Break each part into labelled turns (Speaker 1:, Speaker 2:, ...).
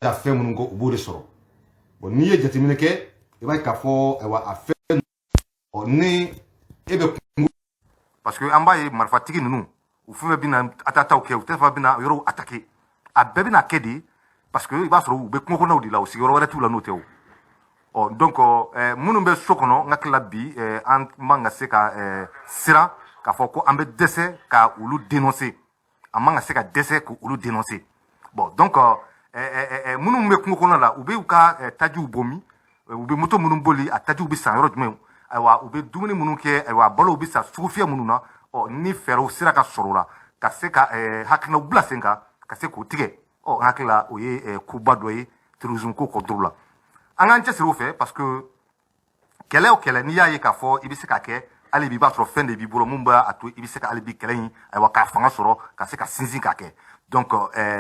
Speaker 1: da fɛn minnu kɔ, u b'o de sɔrɔ. Bon, n'i ye jateminɛ kɛ, i b'a ye k'a fɔ, ayiwa, a fɛn ɔ ni e bɛ kungo, parce que an b'a ye marifatigi ninnu, u fɛn fɛn bɛna atataw kɛ, u tɛ fɛ bɛna yɔrɔw attaquer, a bɛɛ bɛna kɛ de, parce que i b'a sɔrɔ u bɛ kungo kɔnɔnaw de la, u sigiyɔrɔ wɛrɛ t'u la n'o tɛ o. Ɔ donc minnu bɛ so kɔnɔ, n ka tila bi, an man ka se ka siran k'a fɔ ko an bɛ dɛsɛ ka olu dénoncer, an man ka se ka dɛsɛ k'olu dénoncer. Bon, donc minnu bɛ kungo kɔnɔ la, u bɛ u ka tajiw bɔ min, u bɛ moto minnu boli, a tajiw bɛ san yɔrɔ jumɛn? Ayiwa, u bɛ dumuni minnu kɛ, ayiwa, balow bɛ san sugufiyɛ minnu na. Ɔ ni fɛɛrɛw sera ka sɔrɔ o la, ka se ka hakilinaw bila sen kan, ka se k'o tigɛ, ɔ n hakili la, o ye koba dɔ ye terrorisme ko contre la. An k'an cɛsiri o fɛ, parce que kɛlɛ o kɛlɛ, n'i y'a ye k'a fɔ i bɛ se ka kɛ, hali bi i b'a sɔrɔ fɛn de b'i bolo mun b'a to i bɛ se ka hali bi kɛlɛ in, ayiwa, k'a fanga sɔrɔ ka se ka sinsin k'a kɛ. Donc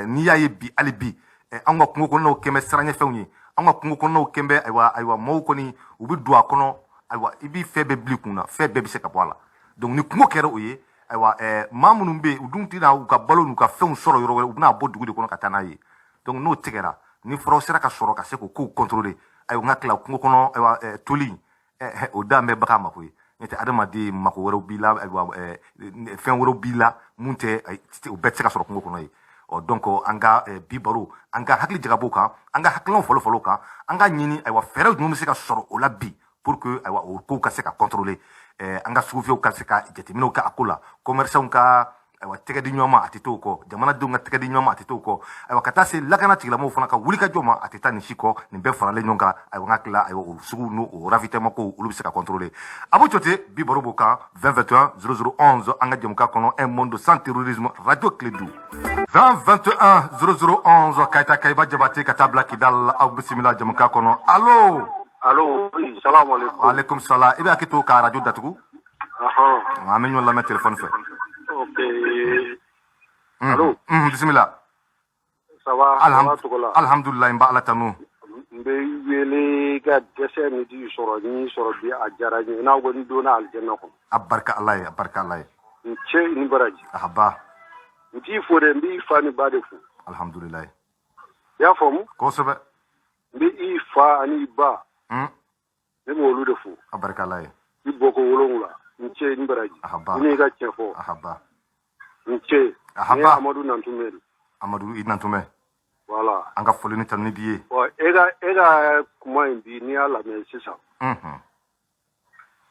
Speaker 1: n'i y'a ye bi, hali bi anw ka kungo kɔnɔnaw kɛn bɛ siranɲɛfɛnw ye, anw ka kungo kɔnɔnaw kɛn bɛ, ayiwa, maaw kɔni u bɛ don a kɔnɔ, ayiwa, i b'i fɛn bɛɛ bil'i kun na, fɛn bɛɛ bɛ se ka bɔ a la. Donc ni kungo kɛra o ye, ayiwa, maa minnu bɛ yen, u dun tɛna u ka balo n'u ka fɛnw sɔrɔ yɔrɔ wɛrɛ, u bɛna bɔ dugu de kɔnɔ ka taa n'a ye. Donc n'o tigɛra, ni furaw sera ka sɔrɔ ka se k'o kow contrôler, ayiwa, n ka tila kungo kɔnɔ, ayiwa, toli, o da bɛ bagan mako ye. N'o tɛ, adamaden mako wɛrɛw b'i la, ayiwa, fɛn wɛrɛw b'i la mun tɛ, o bɛɛ tɛ se ka sɔrɔ kungo kɔnɔ ye. Ɔ donc an ka bi baro, an ka hakili jagabɔ kan, an ka hakilinaw fɔlɔ fɔlɔ kan, an ka ɲini, ayiwa, fɛɛrɛ jumɛn bɛ se ka sɔrɔ o la bi pour que, ayiwa, o kow ka se ka contrôler, an ka sugufiyɛw ka se ka jateminɛw kɛ a ko la, commerçants ka, ayiwa, tɛgɛ di ɲɔgɔn ma, a tɛ to o kɔ, jamanadenw ka tɛgɛ di ɲɔgɔn ma, a tɛ to o kɔ, ayiwa, ka taa se lakana tigilamɔgɔw fana ka wuli ka jɔ ma, a tɛ taa nin si kɔ. Nin bɛɛ faralen ɲɔgɔn kan, ayiwa, n ka tila, ayiwa, o sugu n'o o ravitaillement ko, olu bɛ se ka contrôler. Abu Cote, bi baro b'o kan. 20 21 00 11, an ka jɛmukan kɔnɔ, Un monde sans terrorisme, Radio Kledu. 20 21 00 11, Kayita Kayiba Jabate ka taa bila Kidal, aw bisimila jɛmukan kɔnɔ. Allo?
Speaker 2: Allo, oui, salam alaikum.
Speaker 1: Alaikum salam. I bɛ hakɛ to ka radio datugu. An bɛ ɲɔgɔn lamɛn téléphone fɛ.
Speaker 2: Ok. Allo.
Speaker 1: Bisimila.
Speaker 2: Ça va, ça va cogo la?
Speaker 1: Alhamdulilah, n b'a Ala tanu.
Speaker 2: N bɛ wele ka dɛsɛ ni t'i sɔrɔ, ni sɔrɔ bi, a diyara n ye. N'a ko n donna alijana kɔnɔ.
Speaker 1: A barika Ala ye, a barika Ala ye.
Speaker 2: N cɛ ni baraji.
Speaker 1: Ahaba.
Speaker 2: N t'i fo dɛ, n b'i fa ni ba de fo.
Speaker 1: Alhamdulilah.
Speaker 2: I y'a faamu?
Speaker 1: Kosɛbɛ.
Speaker 2: N bɛ i fa ani i ba. Ne b'olu de fo.
Speaker 1: A barika Ala ye.
Speaker 2: I bɔko 7, n cɛ ni baraji.
Speaker 1: Ahaba.
Speaker 2: I n'i ka tiɲɛ fɔ.
Speaker 1: Ahaba.
Speaker 2: N cɛ.
Speaker 1: Ahaba.
Speaker 2: Ne ye Amadu Nantumɛ de.
Speaker 1: Amadu i Nantumɛ.
Speaker 2: Voilà.
Speaker 1: An ka foli ni tanuni b'i ye.
Speaker 2: Bon, e ka kuma in bi, n'i y'a lamɛn sisan.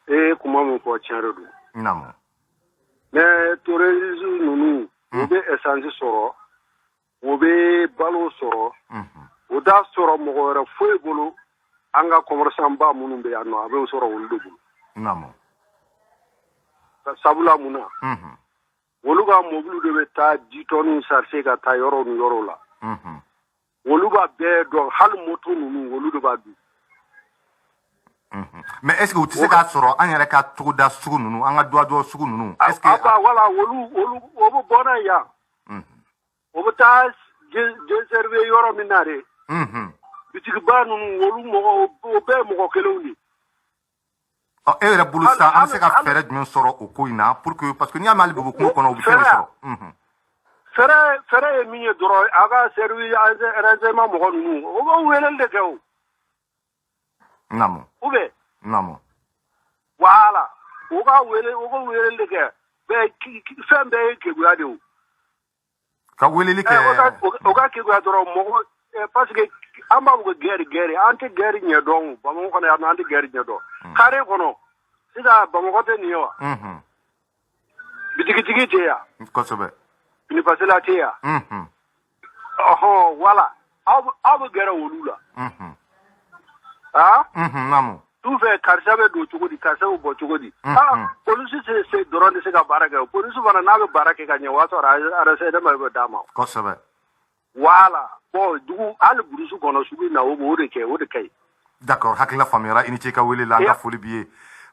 Speaker 2: E ye kuma min fɔ, tiɲɛ de don.
Speaker 1: Naamu.
Speaker 2: Mais terroriste ninnu, u bɛ essence sɔrɔ, u bɛ balo sɔrɔ, u t'a sɔrɔ mɔgɔ wɛrɛ foyi bolo. An ka commerçant ba minnu bɛ yan nɔ, a bɛ sɔrɔ olu de bolo.
Speaker 1: Naamu.
Speaker 2: Sabula mun na? Olu ka mobiliw de bɛ taa 10 tonnes charger ka taa yɔrɔ ni yɔrɔw la. Olu b'a bɛɛ dɔn, hali moto ninnu, olu de b'a dun.
Speaker 1: Mais est ce que u tɛ se k'a sɔrɔ an yɛrɛ ka togoda sugu ninnu, an ka duwa sugu ninnu, est ce que
Speaker 2: A ba, wala, olu o bɛ bɔ n'a ye yan. O bɛ taa desserver yɔrɔ min na de. Bitigiba ninnu, olu mɔgɔ, o bɛɛ ye mɔgɔ kelenw de.
Speaker 1: Ɔ, e yɛrɛ bolo sisan, an bɛ se ka fɛɛrɛ jumɛn sɔrɔ o ko in na pour que, parce que n'i y'a mɛn hali bi u bɛ kungo kɔnɔ, u bɛ fɛn de sɔrɔ.
Speaker 2: Fɛɛrɛ ye min ye dɔrɔn, a ka service renseignement mɔgɔ ninnu, o bɛ weleli de kɛ o.
Speaker 1: Naamu.
Speaker 2: Ou bien?
Speaker 1: Naamu.
Speaker 2: Voilà, u ka weleli de kɛ bɛɛ, fɛn bɛɛ ye keguya de ye o.
Speaker 1: Ka weleli kɛ.
Speaker 2: O ka keguya dɔrɔn mɔgɔ, parce que an b'a fɔ ko guerre, guerre, an tɛ guerre ɲɛdɔn o. Bamakɔ kɔnɔ yan nɔ, an tɛ guerre ɲɛdɔn. Carré kɔnɔ sisan, Bamakɔ tɛ nin ye wa? Bitigitigi tɛ yan?
Speaker 1: Kosɛbɛ.
Speaker 2: Finifasela tɛ yan? Ɔhɔn, voilà, aw bɛ gɛrɛ olu la. Ah.
Speaker 1: Naamu.
Speaker 2: Tu fɛ, karisa bɛ don cogo di, karisa bɛ bɔ cogo di? Ah, polisi se se dɔrɔn tɛ se ka baara kɛ. Polisi fana n'a bɛ baara kɛ ka ɲɛ, o y'a sɔrɔ renseignement bɛ d'a ma.
Speaker 1: Kosɛbɛ.
Speaker 2: Voilà. Bon, dugu hali brousse kɔnɔ, sugu in na, o b'o de kɛ, o de ka ɲi.
Speaker 1: D'accord, hakilina faamuyara. I ni ce i ka wele la, an ka foli b'i ye.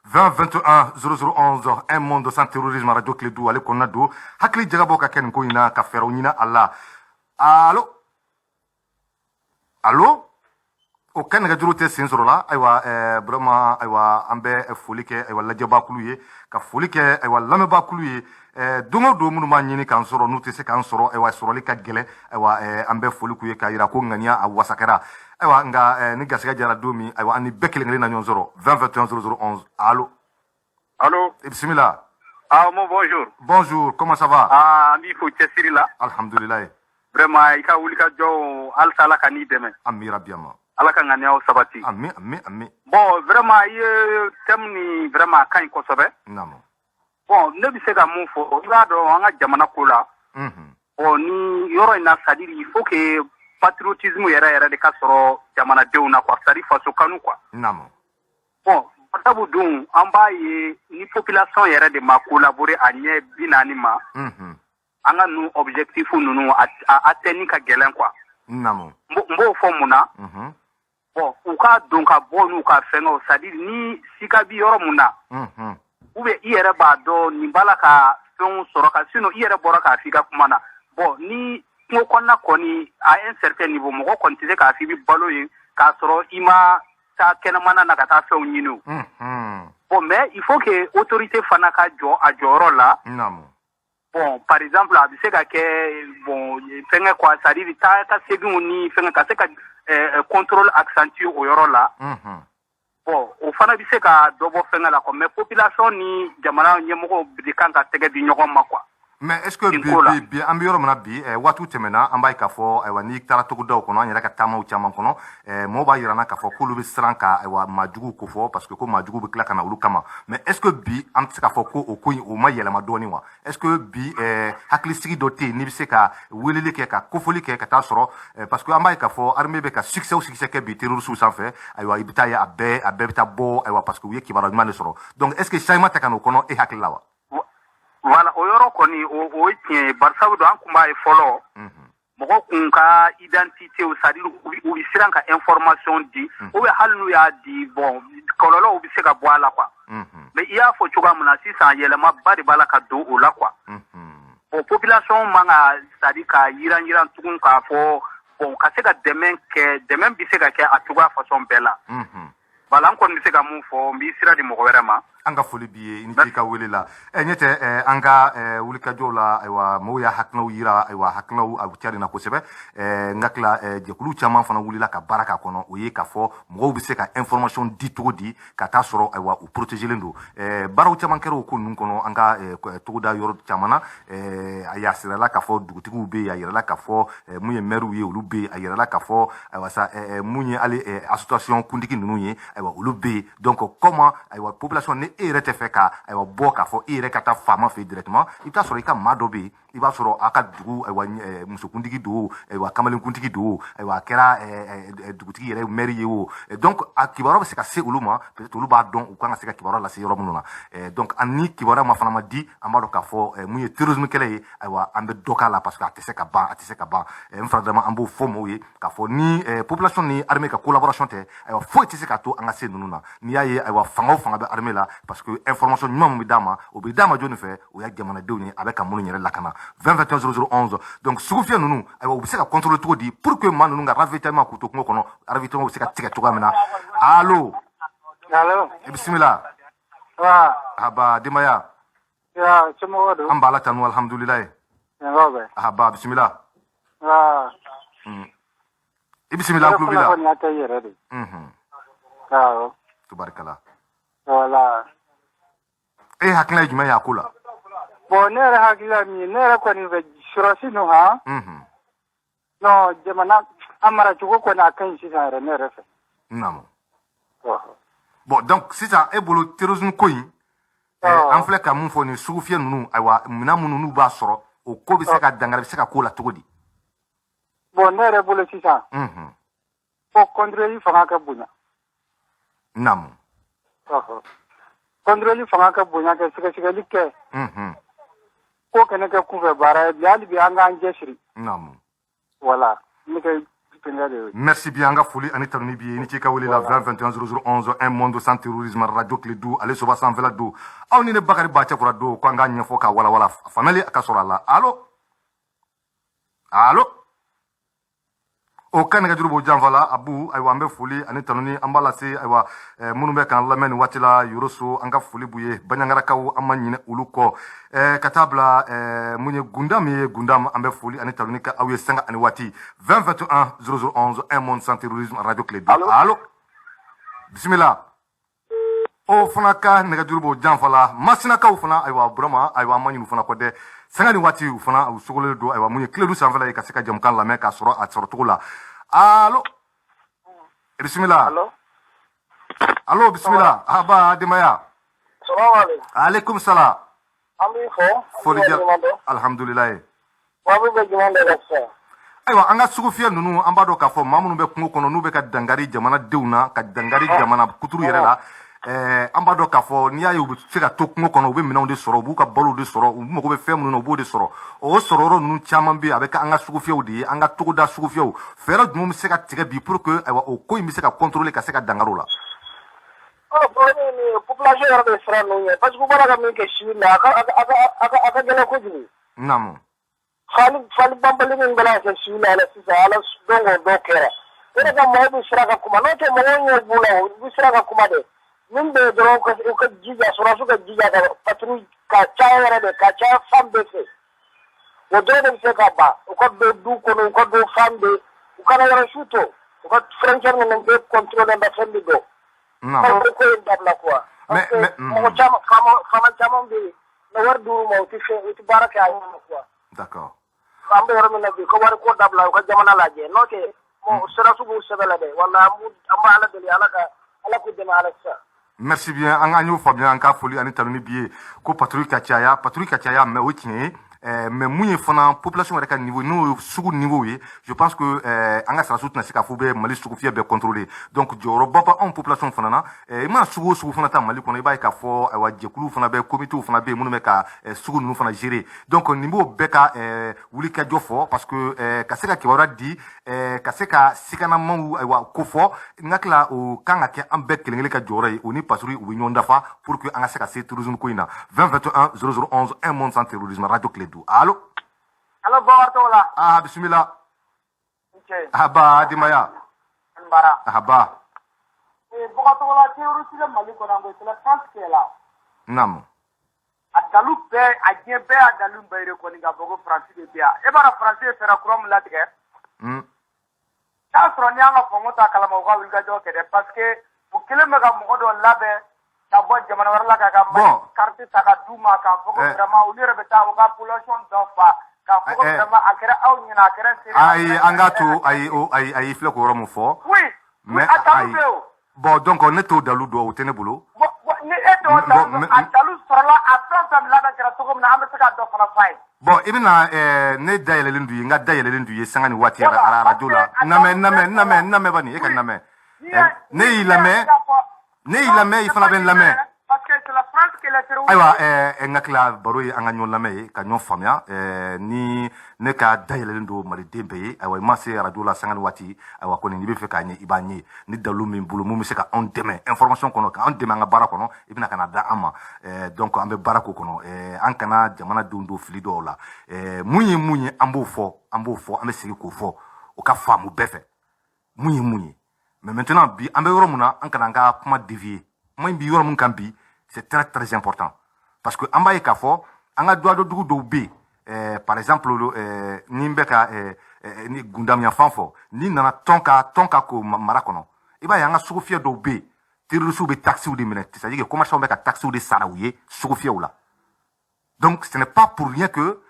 Speaker 1: 20 21 00 11, Un monde sans terrorisme, Radio Kledu, ale kɔnɔna don. Hakili jagabɔ ka kɛ nin ko in na, ka fɛɛrɛw ɲini a la. Allo, allo. O ka nɛgɛjuru tɛ sen sɔrɔ la. Ayiwa, vraiment, ayiwa, an bɛ foli kɛ, ayiwa, lajɛbakulu ye, ka foli kɛ, ayiwa, lamɛnbaakulu ye. Don o don, minnu b'a ɲini k'an sɔrɔ, n'u tɛ se k'an sɔrɔ, ayiwa, sɔrɔli ka gɛlɛn. Ayiwa, an bɛ foli k'u ye k'a yira ko ŋaniya a wasa kɛra. Ayiwa, nka ni garisɛgɛ jara don min, ayiwa, an ni bɛɛ kelen kelen na ɲɔgɔn sɔrɔ. 20 21 00 11. Allo?
Speaker 3: Allô?
Speaker 1: Bisimila.
Speaker 3: Ah, bon, bonjour.
Speaker 1: Bonjour, comment ça va?
Speaker 3: Ah, an b'i fo cɛsiri la.
Speaker 1: Alhamdulilayi.
Speaker 3: Vraiment, i ka wulikajɔw, halisa Ala ka n'i dɛmɛ.
Speaker 1: Ami rabi ama.
Speaker 3: Ala ka ŋaniyaw sabati.
Speaker 1: Ami, ami, ami.
Speaker 3: Bon, vraiment, i ye thème nin, vraiment, a ka ɲi kosɛbɛ.
Speaker 1: Naamu.
Speaker 3: Bon, ne bɛ se ka mun fɔ? I b'a dɔn, an ka jamana ko la. Bon, ni yɔrɔ in na, c'est à dire il faut que patriotisme yɛrɛ yɛrɛ de ka sɔrɔ jamanadenw na quoi, c'est à dire faso kanu quoi. Bon, sabu dun an b'a ye ni population yɛrɛ de ma collaborer a ɲɛ 40 ma, an ka nu objectif ninnu a atteindre ka gɛlɛn quoi. N b'o fɔ mun na? Bon, u ka don ka bɔ n'u ka fɛngɛw, c'est à dire ni sika bi yɔrɔ mun na, ou bien i yɛrɛ b'a dɔn nin b'a la ka fɛnw sɔrɔ ka, sinon i yɛrɛ bɔra k'a f'i ka kuma na. Bon, ni kungo kɔnɔna kɔni, à un certain niveau, mɔgɔ kɔni tɛ se k'a fɔ i bɛ balo yen k'a sɔrɔ i ma taa kɛnɛmana na ka taa fɛnw ɲini o. Bon, mais il faut que autorité fana ka jɔ a jɔyɔrɔ la. Bon, par exemple, a bɛ se ka kɛ, bon, fɛngɛ quoi, c'est à dire taa ka seginw ni fɛngɛ ka se ka contrôle accentuer o yɔrɔ la. Bon, o fana bɛ se ka dɔ bɔ fɛngɛ la quoi, mais population ni jamana ɲɛmɔgɔw de kan ka tɛgɛ di ɲɔgɔn ma quoi.
Speaker 1: Mais est ce que bi bi bi, an bɛ yɔrɔ min na bi, waatiw tɛmɛna, an b'a ye k'a fɔ, ayiwa, n'i taara togodaw kɔnɔ, an yɛrɛ ka taamaw caman kɔnɔ, mɔgɔw b'a yira n na k'a fɔ k'olu bɛ siran ka, ayiwa, maajuguw kofɔ, parce que ko maajuguw bɛ tila ka na olu kama. Mais est ce que bi an bɛ se k'a fɔ ko o ko in, o ma yɛlɛma dɔɔni wa? Est ce que bi hakilisigi dɔ tɛ yen n'i bɛ se ka weleli kɛ, ka kofɔli kɛ ka taa sɔrɔ, parce que an b'a ye k'a fɔ armée bɛ ka succès o succès kɛ bi terroristes sanfɛ, ayiwa, i bɛ taa ye a bɛɛ bɛ taa bɔ, ayiwa, parce que u ye kibaruya ɲuman de sɔrɔ. Donc est ce que changement tɛ ka n'o kɔnɔ e hakili la wa?
Speaker 3: Voilà, o yɔrɔ kɔni, o ye tiɲɛ ye. Barisabu don, an tun b'a ye fɔlɔ, mɔgɔ kun ka identité, c'est à dire u bɛ siran ka information di, ou bien hali n'u y'a di, bon, kɔlɔlɔw bɛ se ka bɔ a la quoi. Mais i y'a fɔ cogoya min na sisan, yɛlɛmaba de b'a la ka don o la quoi. Bon, population man ka, c'est à dire ka yiran yiran tugun k'a fɔ, bon, ka se ka dɛmɛ kɛ, dɛmɛ bɛ se ka kɛ a cogoya façon bɛɛ la. Voilà, an kɔni bɛ se ka mun fɔ, n b'i sira di mɔgɔ wɛrɛ ma.
Speaker 1: An ka foli b'i ye, i ni ce i ka wele la. Ɲɛ tɛ an ka wulikajɔw la, ayiwa, mɔgɔw y'a hakilinaw yira. Ayiwa, hakilinaw a cari na kosɛbɛ. N ka tila, jɛkulu caman fana wulila ka baara k'a kɔnɔ. O ye k'a fɔ mɔgɔw bɛ se ka information di cogo di ka taa sɔrɔ, ayiwa, u protégelen don. Baaraw caman kɛra o ko ninnu kɔnɔ an ka togoda yɔrɔ caman na. A y'a sirala k'a fɔ dugutigiw bɛ yen, a yirala k'a fɔ mun ye maires ye, olu bɛ yen, a yirala k'a fɔ, ayiwa sa, mun ye hali association kuntigi ninnu ye, ayiwa, olu bɛ yen. Donc comment, ayiwa, population, ni e yɛrɛ tɛ fɛ ka, ayiwa, bɔ k'a fɔ e yɛrɛ ka taa faama fɛ yen directement, i bɛ taa sɔrɔ i ka maa dɔ bɛ yen, i b'a sɔrɔ a ka dugu, ayiwa, musokuntigi don, ayiwa, kamalenkuntigi don, ayiwa, a kɛra dugutigi yɛrɛ, maire ye o. Donc a kibaruya bɛ se ka se olu ma, peut-être olu b'a dɔn u kan ka se ka kibaruya lase yɔrɔ minnu na. Donc ani kibaruya ma fana ma di, an b'a dɔn k'a fɔ mun ye terrorisme kɛlɛ ye, ayiwa, an bɛ dɔ k'a la, parce que a tɛ se ka ban, a tɛ se ka ban. N fara dama, an b'o fɔ mɔgɔw ye k'a fɔ ni population ni armée ka collaboration tɛ, ayiwa, foyi tɛ se k'a to an ka se ninnu na. N'i y'a ye, ayiwa, fanga o fanga bɛ armée la, parce que information ɲuman min bɛ d'a ma, o bɛ d'a ma jɔnni fɛ? O y'a jamanadenw ye, a bɛ ka minnu yɛrɛ lakana. 20 21 00 11. Donc sugufiyɛ ninnu, ayiwa, u bɛ se ka contrôler cogo di pour que maa ninnu ka ravitaillement, k'u to kungo kɔnɔ, ravitaillement bɛ se ka tigɛ cogoya min na? Allo?
Speaker 4: Allo.
Speaker 1: Bisimila.
Speaker 4: Wa.
Speaker 1: Aba, denbaya?
Speaker 4: Ya, somɔgɔw don?
Speaker 1: An b'a la tanu, alhamdulilayi.
Speaker 4: Ɲɛgɔ bɛ.
Speaker 1: Aba, bisimila.
Speaker 4: Wa.
Speaker 1: I bisimila, an tulo b'i la.
Speaker 4: Kunnafoniya tɛ i yɛrɛ de. Awɔ.
Speaker 1: Tubarikala.
Speaker 4: Wala.
Speaker 1: E hakilina ye jumɛn ye a ko la?
Speaker 4: Bon, ne yɛrɛ hakili la min ye, ne yɛrɛ kɔni fɛ, sɔrɔsi ninnu han. Non, jamana a maracogo kɔni, a ka ɲi sisan yɛrɛ, ne yɛrɛ fɛ.
Speaker 1: Naamu.
Speaker 4: Ɔhɔ.
Speaker 1: Bon, donc sisan e bolo, terrorisme ko in, an filɛ ka mun fɔ nin sugufiyɛ ninnu, ayiwa, minɛn minnu n'u b'a sɔrɔ, o ko bɛ se ka dankari, bɛ se ka k'o la cogo di?
Speaker 4: Bon, ne yɛrɛ bolo sisan, fo contrôle fanga ka bonya. Ɔhɔ. Contrôle fanga ka bonya, ka sɛgɛsɛgɛli kɛ. Ko kɛnɛ kɛ kunfɛ baara ye bi, hali bi an k'an cɛsiri. Voilà, ne ka fɛngɛ de ye.
Speaker 1: Merci bien, an ka foli ani tanuni b'i ye, i ni ce i ka wele la. 20 21 00 11, un monde sans terrorisme, radio Kledu, ale soba sanfɛla don. Aw ni ne Bakari Bacɛkura don, ko an k'a ɲɛfɔ k'a walawala, faamuyali a ka sɔrɔ a la. Allo, allo. O ka nɛgɛjuru b'o janfa la. Abu, ayiwa, an bɛ foli ani tanuni an b'a lase, ayiwa, minnu bɛ k'an lamɛn nin waati la Yoroso, an ka foli b'u ye. Baɲangarakaw, an ma ɲinɛ olu kɔ. Ka taa bila mun ye, Gundam ye, Gundam, an bɛ foli ani tanuni kɛ aw ye sanga ani waati. 20 21 00 11, un monde sans terrorisme, radio Kledu. Allo, bisimila. O fana ka nɛgɛjuru b'o janfa la. Masinakaw fana, ayiwa, Burama, ayiwa, an ma ɲinɛ u fana kɔ dɛ. Sanga ni waati, u fana u sogolen don, ayiwa, mun ye, Kledu sanfɛla ye, ka se ka jamukan lamɛn k'a sɔrɔ a sɔrɔ cogo la. Allo, bisimila.
Speaker 4: Allo.
Speaker 1: Allo, bisimila. Aba denbaya.
Speaker 4: Salaamaaleykum.
Speaker 1: Aleykum salam.
Speaker 4: An b'i fɔ.
Speaker 1: Foli ja, alhamdulilayi.
Speaker 4: Wa bɛ jumɛn de la sisan?
Speaker 1: Ayiwa, an ka sugufiyɛ ninnu, an b'a dɔn k'a fɔ maa minnu bɛ kungo kɔnɔ, n'u bɛ ka dangari jamanadenw na, ka dangari jamana kuturu yɛrɛ la, an b'a dɔn k'a fɔ n'i y'a ye u bɛ se ka to kungo kɔnɔ, u bɛ minɛnw de sɔrɔ, u b'u ka balow de sɔrɔ, u mago bɛ fɛn minnu na, u b'o de sɔrɔ. O sɔrɔ yɔrɔ ninnu caman bɛ yen, a bɛ kɛ an ka sugufiyɛw de ye, an ka togoda sugufiyɛw. Fɛɛrɛ jumɛn bɛ se ka tigɛ bi pour que, ayiwa, o ko in bɛ se ka contrôler, ka se ka dankari o la?
Speaker 4: Ɔ, problème ye min ye, population yɛrɛ de siran ninnu ɲɛ, parce que u bɔra ka min kɛ sini na, a ka gɛlɛn kojugu. Fali banbali min bɛna kɛ sini na la sisan, ala dɔn k'o dɔ kɛra, o de ka mɔgɔw bɛ siran ka kuma. N'o tɛ, mɔgɔw ɲɛ b'u la, u bɛ siran ka kuma dɛ. Min bɛ yen dɔrɔn, u ka jija, sɔrɔdasiw ka jija ka patrouille ka caya yɛrɛ de, ka caya fan bɛɛ fɛ. O dɔrɔn de bɛ se ka ban. U ka don du kɔnɔ, u ka don fan bɛɛ, u kana yɔrɔ su to, u ka frontière ninnu bɛɛ contrôler ka fɛn bɛ dɔn. Ko in dabila quoi. Parce que mɔgɔ caman, faama caman bɛ yen, na wari d'u ma, u tɛ fɛn, u tɛ baara kɛ a ɲɛ ma quoi. An bɛ yɔrɔ min na bi, ka wari ko dabila, u ka jamana lajɛ. N'o tɛ, mɔgɔ sɔrɔdasiw b'u sɛbɛ la dɛ. Wala an b'a Ala deli, Ala ka, Ala k'u dɛmɛ ala sisan.
Speaker 1: Merci bien. An y'o faamuya. An ka foli ani tanuni b'i ye ko patrouille ka caya, patrouille ka caya. Mais o tiɲɛ ye, mais mun ye fana, population yɛrɛ ka niveau, n'o ye sugu niveau ye, je pense que an ka sɔrɔdasiw tɛna se k'a fɔ u bɛ Mali sugu fiyɛ bɛɛ contrôler. Donc jɔyɔrɔba bɛ anw population fana na. I mana sugu o sugu fana ta Mali kɔnɔ, i b'a ye k'a fɔ, ayiwa, jɛkuluw fana bɛ, komitew fana bɛ yen minnu bɛ ka sugu ninnu fana gérer. Donc nin b'o bɛɛ ka wulikajɔ fɔ, parce que ka se ka kibaruya di, ka se ka sikanamaw, ayiwa, ko fɔ, n hakili la o kan ka kɛ an bɛɛ kelen kelen ka jɔyɔrɔ ye. O ni patrouille, u bɛ ɲɔgɔn dafa pour que an ka se ka se terrorisme ko in na. 20 21 00 11, un monde sans terrorisme, radio Kledu. Allo.
Speaker 4: Allo, Bɔkari tɔgɔ la.
Speaker 1: Ah, bisimila.
Speaker 4: N cɛ.
Speaker 1: Aba denbaya.
Speaker 4: N bara.
Speaker 1: Aba.
Speaker 4: Bɔkari tɔgɔ la, terroriste bɛ Mali kɔnɔ, ko c'est la France qui est là. A dalu bɛɛ, a diɲɛ bɛɛ y'a dalu bɛɛ kɔni k'a fɔ ko Faransi de bɛ yan. E b'a dɔn Faransi ye fɛɛrɛ kura min latigɛ? N'a sɔrɔ n'i y'an ka faamu ta kalama, u ka wulikajɔ kɛ dɛ, parce que u kɛlen bɛ ka mɔgɔ dɔ labɛn ka bɔ jamana wɛrɛ la, k'a ka Mali carte ta ka d'u ma, k'a fɔ ko vraiment olu yɛrɛ bɛ taa u ka population dɔ fa, k'a fɔ ko vraiment a kɛra aw ɲɛna, a kɛra seri.
Speaker 1: Ayi, an k'a to, ayi, o ayi, ayi, filɛ k'o yɔrɔ mun fɔ.
Speaker 4: Oui.
Speaker 1: Mais
Speaker 4: a dalu
Speaker 1: ayi.
Speaker 4: bɛ yen o.
Speaker 1: Bon, donc ne t'o dalu dɔn, o tɛ ne bolo.
Speaker 4: Bon, ni e t'o dalu dɔn, a dalu sɔrɔla, a fɛn fɛn labɛn kɛra cogo min na, an bɛ se k'a dɔ fana f'a ye.
Speaker 1: Bon, i bɛna ne da yɛlɛlen du ye, n ka da yɛlɛlen du ye sanga ni waati yɛrɛ arajo la. Namɛ, namɛ, namɛ, namɛ, bani, e ka namɛ. Ne y'i lamɛn, ne y'i lamɛn, i fana bɛ n lamɛn.
Speaker 4: Parce que c'est la France qui est la terroriste.
Speaker 1: Ayiwa, n ka tila baro ye, an ka ɲɔgɔn lamɛn ye, ka ɲɔgɔn faamuya. Ni ne ka dayɛlɛlen don maliden bɛɛ ye, ayiwa, i ma se arajo la sanga ni waati, ayiwa, kɔni n'i bɛ fɛ k'a ɲɛ, i b'a ɲɛ. Ni dalu min bolo mun bɛ se ka anw dɛmɛ information kɔnɔ, k'an dɛmɛ an ka baara kɔnɔ, i bɛna ka na da an ma. Donc an bɛ baara k'o kɔnɔ. An kana jamanadenw don fili dɔw la. Mun ye mun ye, an b'o fɔ, an b'o fɔ, an bɛ segin k'o fɔ, o ka faamu bɛɛ fɛ mun ye mun ye. Mais maintenant, bi an bɛ yɔrɔ mun na, an kana an ka kuma dévier. Kuma in bi yɔrɔ mun kan bi, c'est très très important, parce que an b'a ye k'a fɔ an ka duwadɔ dugu dɔw bɛ yen, par exemple, ni n bɛ ka ni Gundam fan fɔ, n'i nana tɔn ka ko mara kɔnɔ, i b'a ye an ka sugu fiyɛ dɔw bɛ yen, terroristes bɛ taxiw de minɛ, c'est à dire que commerçants bɛ ka taxiw de sara u ye sugu fiyɛw la. Donc ce n'est pas pour rien que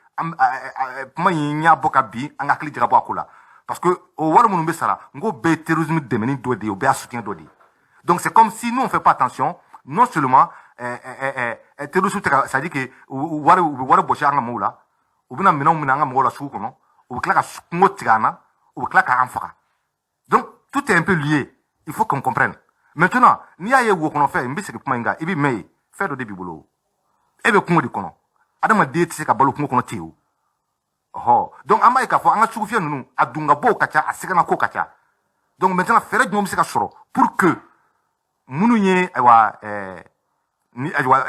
Speaker 1: kuma in y'a bɔ ka bin an ka hakili jagabɔ a ko la, parce que o wari minnu bɛ sara, n ko bɛɛ ye terrorisme dɛmɛni dɔ de ye, o bɛɛ y'a soutien dɔ de ye. Donc c'est comme si nous, on fait pas attention, non seulement terroristes tɛ ka, c'est à dire que wari, u bɛ wari bɔsi an ka mɔgɔw la, u bɛna minɛnw minɛ an ka mɔgɔw la sugu kɔnɔ, u bɛ tila ka kungo tigɛ an na, u bɛ tila k'an faga. Donc tout est un peu lié, il faut qu'on comprenne. Maintenant, n'i y'a ye wo kɔnɔ fɛn, n bɛ segin kuma in kan, i bɛ mɛn yen, fɛn dɔ de b'i bolo, e bɛ kungo de kɔnɔ, adamaden tɛ se ka balo kungo kɔnɔ ten o. Ɔhɔ, donc an b'a ye k'a fɔ an ka sugufiyɛ ninnu, a dunkabow ka ca, a sɛgɛnnako ka ca. Donc maintenant, fɛɛrɛ jumɛn bɛ se ka sɔrɔ pour que minnu ye, ayiwa, ni, ayiwa,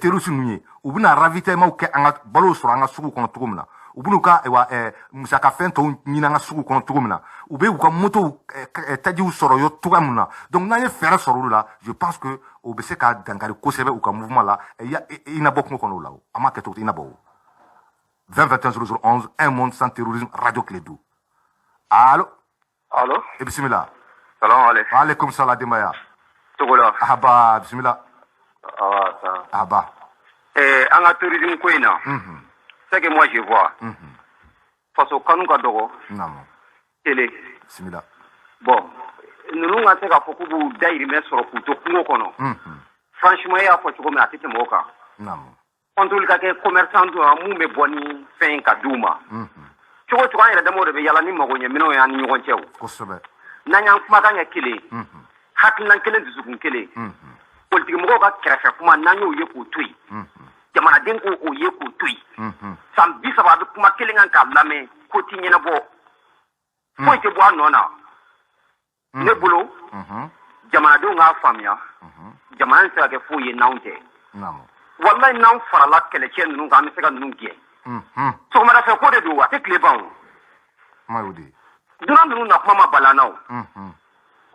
Speaker 1: terroristes ninnu ye, u bɛna ravitaillement kɛ, an ka balo sɔrɔ an ka sugu kɔnɔ cogo min na, U bɛn'u ka ayiwa musakafɛn tɔw ɲini an ka sugu kɔnɔ cogo min na, u bɛ u ka motow tajiw sɔrɔ yɔrɔ cogoya min na. Donc n'an ye fɛɛrɛ sɔrɔ olu la, je pense que o bɛ se ka dankari kosɛbɛ u ka mouvement la. I na bɔ kungo kɔnɔ o la, o an m'a kɛ cogo di? I na bɔ o 20 21 00 11. Un monde sans terrorisme, radio Kledu. Allo?
Speaker 3: Allo?
Speaker 1: E, bisimila.
Speaker 3: Salam alaikum.
Speaker 1: Waaleykum salam, denbaya.
Speaker 3: Togola.
Speaker 1: Ahaba, bisimila.
Speaker 3: Ah, ça.
Speaker 1: Ahaba.
Speaker 3: An ka terrorisme ko in na, c'est que moi je vois. Faso kanu ka dɔgɔ.
Speaker 1: Naamu.
Speaker 3: Kelen.
Speaker 1: Bisimila.
Speaker 3: Bon, ninnu ka se k'a fɔ k'u b'u dayirimɛ sɔrɔ k'u to kungo kɔnɔ. Franchement, e y'a fɔ cogo min na, a tɛ tɛmɛ o kan. Contrôle ka kɛ commerçant dɔ la mun bɛ bɔ ni fɛn ye ka d'u ma. Cogo o cogo, an yɛrɛ damaw de bɛ yala ni magoɲɛminɛnw ye an ni ɲɔgɔn cɛ o. N'an y'an kumakan kɛ kelen ye, hakilina kelen, dusukun kelen, politiki mɔgɔw ka kɛrɛfɛ kuma, n'an y'o ye k'o to yen, jamanaden k'o ye k'o to yen, san 30 a bɛ kuma kelen kan k'a lamɛn, ko ti ɲɛnabɔ, foyi tɛ bɔ a nɔ na. Ne bolo, jamanadenw k'a faamuya, jamana in tɛ se ka kɛ foyi ye n'anw tɛ. Walayi, n'anw farala kɛlɛcɛ ninnu kan, an bɛ se ka ninnu gɛn. Sɔgɔmada fɛ ko de don, a tɛ tile ban o.
Speaker 1: Kuma y'o de ye.
Speaker 3: Dunan ninnu na kuma ma bala an na o.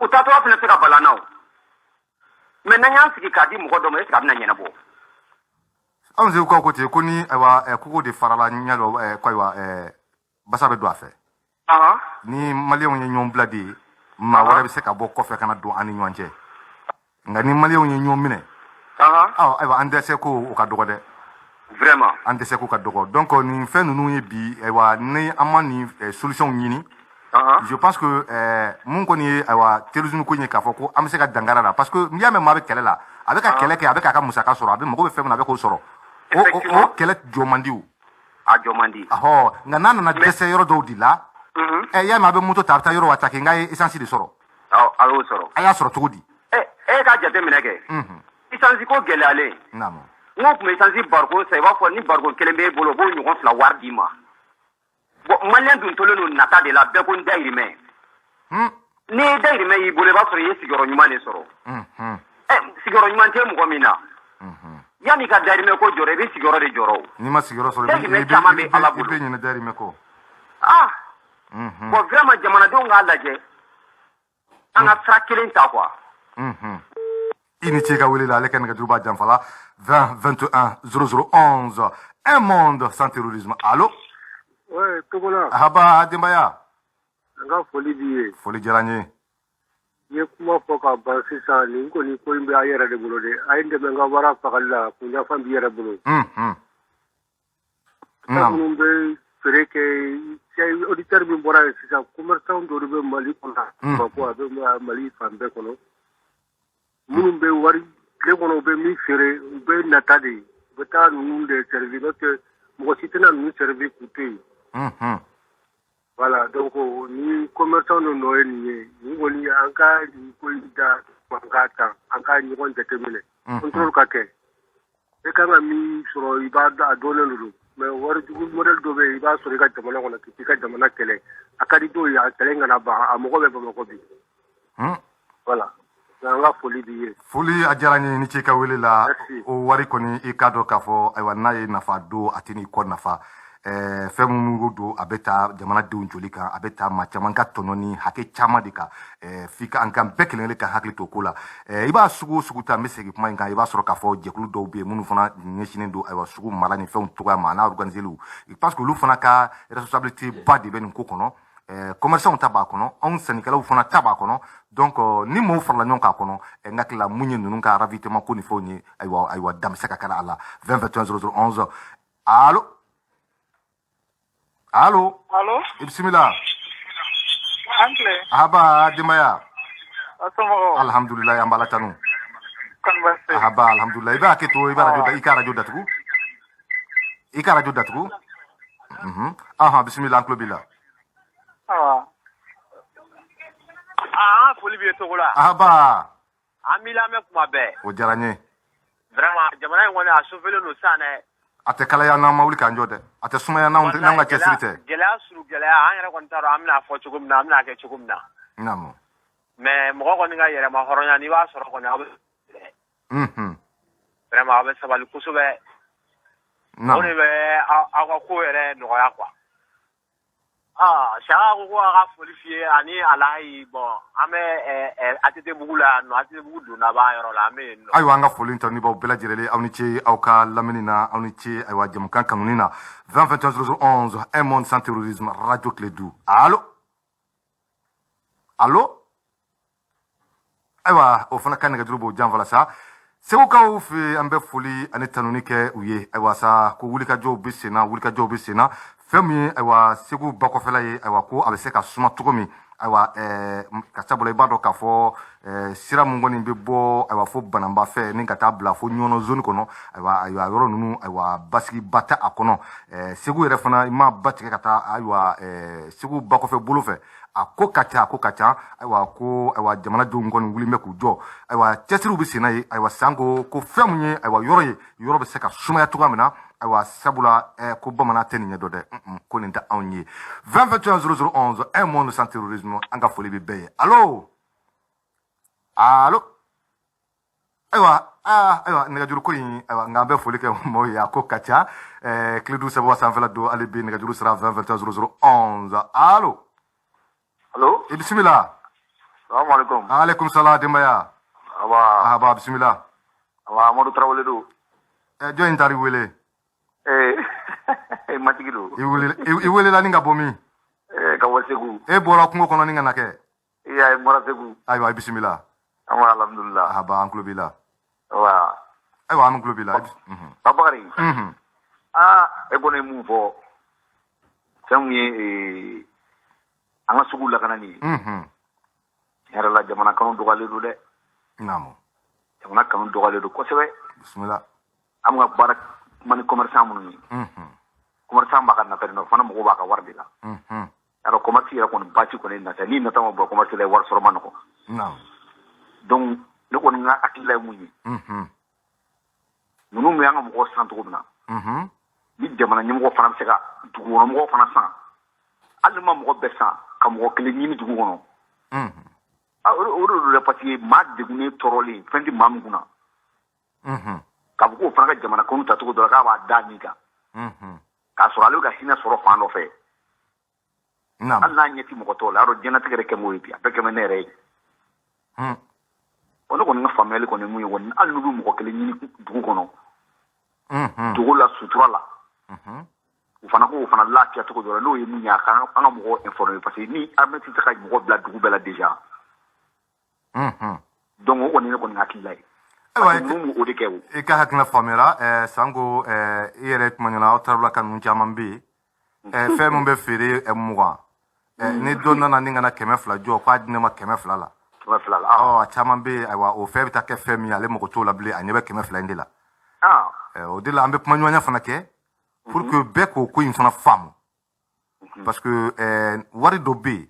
Speaker 3: U taatɔla fana tɛ se ka bala an na o. Mais n'an y'an sigi k'a di mɔgɔ dɔ ma, est ce que a bɛna ɲɛnabɔ?
Speaker 1: Anw segukaw ko ten ko ni ayiwa kogo de farala ɲɛ dɔ ko ayiwa basa bɛ don a fɛ. Ni maliyɛnw ye ɲɔgɔn bila de ye, maa wɛrɛ bɛ se ka bɔ kɔfɛ ka na don an ni ɲɔgɔn cɛ. Nka ni maliyɛnw ye ɲɔgɔn minɛ, ayiwa, an dɛsɛ ko o ka dɔgɔ dɛ.
Speaker 3: Vraiment.
Speaker 1: An dɛsɛ ko ka dɔgɔ. Donc nin fɛn ninnu ye bi, ayiwa, ni an ma nin solution ɲini, je pense que mun kɔni ye ayiwa terrorisme ko in ye, k'a fɔ ko an bɛ se ka dankari a la, parce que n'i y'a mɛn maa bɛ kɛlɛ la, a bɛ ka kɛlɛ kɛ, a bɛ k'a ka musaka sɔrɔ, a bɛ mago bɛ fɛn min na, a bɛ k'o sɔrɔ. O kɛlɛ jɔ man di o.
Speaker 3: A jɔ man di.
Speaker 1: Ahɔ, nka n'a nana dɛsɛ yɔrɔ dɔw de la, y'a mɛn a bɛ moto ta, a bɛ taa yɔrɔ attaquer, nka ye essence de sɔrɔ.
Speaker 3: Awɔ, a y'o sɔrɔ.
Speaker 1: A y'a sɔrɔ cogo di?
Speaker 3: E ka jate minɛ kɛ. Essence ko gɛlɛyalen. N ko tun bɛ essence bariko san, i b'a fɔ ni bariko kelen b'e bolo, o b'o ɲɔgɔn fila wari d'i ma. Bon, maliyɛn dun tolen don nata de la, bɛɛ ko n dayirimɛ. N'i ye dayirimɛ y'i bolo, i b'a sɔrɔ i ye sigiyɔrɔ ɲuman de sɔrɔ. Sigiyɔrɔ ɲuman tɛ mɔgɔ min na. Yanni ka dayirimɛ ko jɔrɔ, i bɛ sigiyɔrɔ de jɔrɔ o.
Speaker 1: N'i ma sigiyɔrɔ sɔrɔ,
Speaker 3: Dayirimɛ caman bɛ Ala
Speaker 1: i
Speaker 3: bolo.
Speaker 1: bɛ ɲinɛ dayirimɛ kɔ.
Speaker 3: Ah. Bon, vraiment, jamanadenw k'a lajɛ. An ka sira kelen ta quoi.
Speaker 1: I ni ce ka wele la. Ale ka nɛgɛjuru b'a janfa la. 20 21 00 11. Un monde sans terrorisme. Allo?
Speaker 2: Ouais, Togola.
Speaker 1: Ahaba, denbaya.
Speaker 2: An ka foli b'i ye.
Speaker 1: Foli diyara n ye.
Speaker 2: I ye kuma fɔ ka ban sisan. Nin kɔni ko in bɛ a yɛrɛ de bolo dɛ. A ye n dɛmɛ n ka wara fagali la, kunjafan b'i yɛrɛ bolo. Fɛn minnu bɛ feere kɛ, cɛ auditeur min bɔra yen sisan, commerçant dɔ de bɛ Mali kɔnɔ, Bamakɔ, a bɛ Mali fan bɛɛ kɔnɔ, minnu bɛ wari tile kɔnɔ, u bɛ min feere, u bɛ nata de, u bɛ taa ninnu de servir, n'o tɛ mɔgɔ si tɛna ninnu servir k'u to yen. Voilà, donc ni commerçant dɔ nɔ ye nin ye, nin kɔni, an ka nin ko in da, an k'a ta, an ka ɲɔgɔn jateminɛ, contrôle ka kɛ. E kan ka min sɔrɔ, i b'a a dɔnnen de don, mais wari jugu modèle dɔ bɛ yen, i b'a sɔrɔ i ka jamana kɔnɔ k'i ka jamana kɛlɛ, a ka di dɔw ye, a kɛlɛ in kana ban, a mɔgɔ bɛ Bamakɔ bi. Voilà, an ka foli b'i ye.
Speaker 1: Foli a diyara n ye, ni ce ka wele la.
Speaker 2: Merci.
Speaker 1: O wari kɔni, i k'a dɔn k'a fɔ ayiwa, n'a ye nafa don, a tɛ n'i kɔ nafa. Fɛn minnu don, a bɛ taa jamanadenw joli kan, a bɛ taa maa caman ka tɔnɔ ni hakɛ caman de kan. F'i ka an kan bɛɛ kelen kelen ka hakili to o ko la. I b'a sugu o sugu ta, n bɛ segin kuma in kan, i b'a sɔrɔ k'a fɔ jɛkulu dɔw bɛ yen minnu fana ɲɛsinnen don ayiwa sugu mara ni fɛnw cogoya ma, a n'a organiseliw, parce que olu fana ka responsabilité ba de bɛ nin ko kɔnɔ. Commerçant ta b'a kɔnɔ, anw sannikɛlaw fana ta b'a kɔnɔ. Donc ni mɔgɔw farala ɲɔgɔn kan kɔnɔ, n hakili la mun ye ninnu ka ravitaillement ko ni fɛnw ye, ayiwa, dan bɛ se ka kɛra a la. 20 21 00 11. Allo, allo?
Speaker 5: Allo?
Speaker 1: I bisimila.
Speaker 5: An tile.
Speaker 1: Ahaba, denbaya?
Speaker 5: A somɔgɔw?
Speaker 1: Alhamdulilayi, an b'Ala tanu.
Speaker 5: Kɔni baasi tɛ?
Speaker 1: Ahaba, alhamdulilayi. I b'a hakɛ to, i b'a radio, i ka radio datugu, i ka radio datugu. Ahan, bisimila, an tulo b'i la.
Speaker 5: Awa. Aa, foli b'i ye Togola.
Speaker 1: Ahaba.
Speaker 5: An b'i lamɛn kuma bɛɛ.
Speaker 1: O diyara n ye.
Speaker 5: Vraiment, jamana in kɔni, a sofelen don sisan dɛ.
Speaker 1: A tɛ kalaya n'an ma wuli k'an jɔ dɛ, a tɛ sumaya n'anw ka cɛsiri tɛ.
Speaker 5: Gɛlɛya suru gɛlɛya, an yɛrɛ kɔni t'a dɔn an bɛna fɔ cogo min na, an bɛna kɛ cogo min na. Mais mɔgɔ kɔni ka yɛrɛma hɔrɔnya, n'i b'a sɔrɔ kɔni, aw bɛ vraiment, aw bɛ sabali kosɛbɛ. O de bɛ aw ka ko yɛrɛ nɔgɔya quoi. Saka ko a ka foli f'i ye ani Alayi. Bon, an bɛ ATT bugu la yan nɔ, ATT bugu donna b'a yɔrɔ la, an bɛ yen nɔ.
Speaker 1: Ayiwa, an ka foli ta ni baw bɛɛ lajɛlen, aw ni ce aw ka lamɛnni na, aw ni ce ayiwa jamukan kanuni na. 20 21 00 11, un monde sans terrorisme, radio Kledu. Allo, allo. Ayiwa, o fana ka nɛgɛjuru b'o janfa la sa. Segukaw fɛ, an bɛ foli ani tanuni kɛ u ye. Ayiwa sa, ko wulikajɔw bɛ sen na, wulikajɔw bɛ sen na. Fɛn min ye ayiwa Segu bakɔfɛla ye, ayiwa ko a bɛ se ka suma cogo min, ayiwa ka sabula i b'a dɔn k'a fɔ sira mun kɔni bɛ bɔ ayiwa fo Bananba fɛ ni ka taa bila fo Ɲɔnɔ zone kɔnɔ, ayiwa yɔrɔ ninnu, ayiwa basigiba tɛ a kɔnɔ. Segu yɛrɛ fana, i ma ba tigɛ ka taa ayiwa Segu bakɔfɛ bolo fɛ, a ko ka ca, a ko ka ca. Ayiwa ko ayiwa jamanadenw kɔni wulilen bɛ k'u jɔ, ayiwa cɛsiriw bɛ sen na ye. Ayiwa sanko ko fɛn mun ye ayiwa yɔrɔ ye, yɔrɔ bɛ se ka sumaya cogoya min na. Ayiwa sabula ko bamanan tɛ nin ɲɛ dɔn dɛ, ko nin tɛ anw ye. 20 21 00 11, un monde sans terrorisme. An ka foli bɛ bɛɛ ye. Allo, allo. Ayiwa, aa, ayiwa nɛgɛjuru ko in, ayiwa nka an bɛ foli kɛ maaw ye, a ko ka ca. Kiledu sɛbɛn sanfɛla don hali bi, nɛgɛjuru sira 20 21 00 11. Allo.
Speaker 6: Allo.
Speaker 1: I bisimila.
Speaker 6: Salamu alaikum.
Speaker 1: Alaikum salam, denbaya.
Speaker 6: Aba.
Speaker 1: Aba, bisimila.
Speaker 6: Aba, Amadu Tarawele don.
Speaker 1: Jɔn in taar'i wele?
Speaker 6: Matigi don.
Speaker 1: I welela ni ka bɔ min?
Speaker 6: Ka bɔ Segu.
Speaker 1: E bɔra kungo kɔnɔ ni ka na kɛ?
Speaker 6: Iya, n bɔra Segu.
Speaker 1: Ayiwa, i bisimila.
Speaker 6: Aba, alhamdulillah.
Speaker 1: Aba, an tulo b'i la.
Speaker 6: Aba.
Speaker 1: Ayiwa, an tulo b'i la.
Speaker 6: Babakari. Aa, e kɔni ye mun fɔ? Fɛn mun ye an ka sugu lakanani ye. Yɛrɛ la, jamana kanu dɔgɔyalen don dɛ.
Speaker 1: Naamu.
Speaker 6: Jamana kanu dɔgɔyalen don kosɛbɛ.
Speaker 1: Bisimila.
Speaker 6: An ka baara kuma ni commerçant minnu ye. Commerçant b'a ka nata de nɔfɛ, fana mɔgɔw b'a ka wari de la. Yarɔ, commerce yɛrɛ kɔni baasi kɔni ye nata. Ni nata ma bɔ commerce la, wari sɔrɔ ma nɔgɔn.
Speaker 1: Naamu.
Speaker 6: Donc ne kɔni ka hakilila ye mun ye? Ninnu bɛ an ka mɔgɔw san cogo min na, ni jamana ɲɛmɔgɔ fana bɛ se ka dugukɔnɔmɔgɔw fana san, hali ni ma mɔgɔ bɛɛ san, ka mɔgɔ kelen ɲini dugu kɔnɔ. O de don dɛ, parce que maa degunnen tɔɔrɔlen, fɛn tɛ maa min kunna. K'a fɔ k'o fana ka jamana kanu ta cogo dɔ la k'a b'a da nin kan. K'a sɔrɔ ale bɛ ka hinɛ sɔrɔ fan dɔ fɛ. Hali n'a ɲɛ ti mɔgɔ tɔw la, a y'a dɔn diɲɛlatigɛ yɛrɛ kɛ m'o ye bi, a bɛɛ kɛ bɛ ne yɛrɛ ye. Bon, ne kɔni ka faamuyali kɔni ye mun ye kɔni, hali n'u bɛ mɔgɔ kelen ɲini dugu kɔnɔ, dugu la sutura la, u fana k'o fana lafiya cogo dɔ la, n'o ye mun ye, a ka an ka mɔgɔw informer, parce que ni armée tɛ se ka mɔgɔ bila dugu bɛɛ la déjà. Donc o kɔni ne kɔni hakilila ye.
Speaker 1: Ayiwa,
Speaker 6: ninnu b'o de kɛ o.
Speaker 1: I ka hakilina faamuyara. Sanko i yɛrɛ tuma ɲɛna, aw tarawele ka ninnu caman bɛ yen. Fɛn min bɛ feere 20, ni dɔ nana ni ka na 200 jɔ k'a di ne ma 200 la.
Speaker 6: 200 la.
Speaker 1: Ɔ, a caman bɛ yen, ayiwa o fɛn bɛ taa kɛ fɛn min ye, ale mago t'o la bilen, a ɲɛ bɛ 200 in de la. O de la an bɛ kuma ɲɔgɔnya fana kɛ pour que bɛɛ k'o ko in fana faamu. Parce que wari dɔ bɛ yen,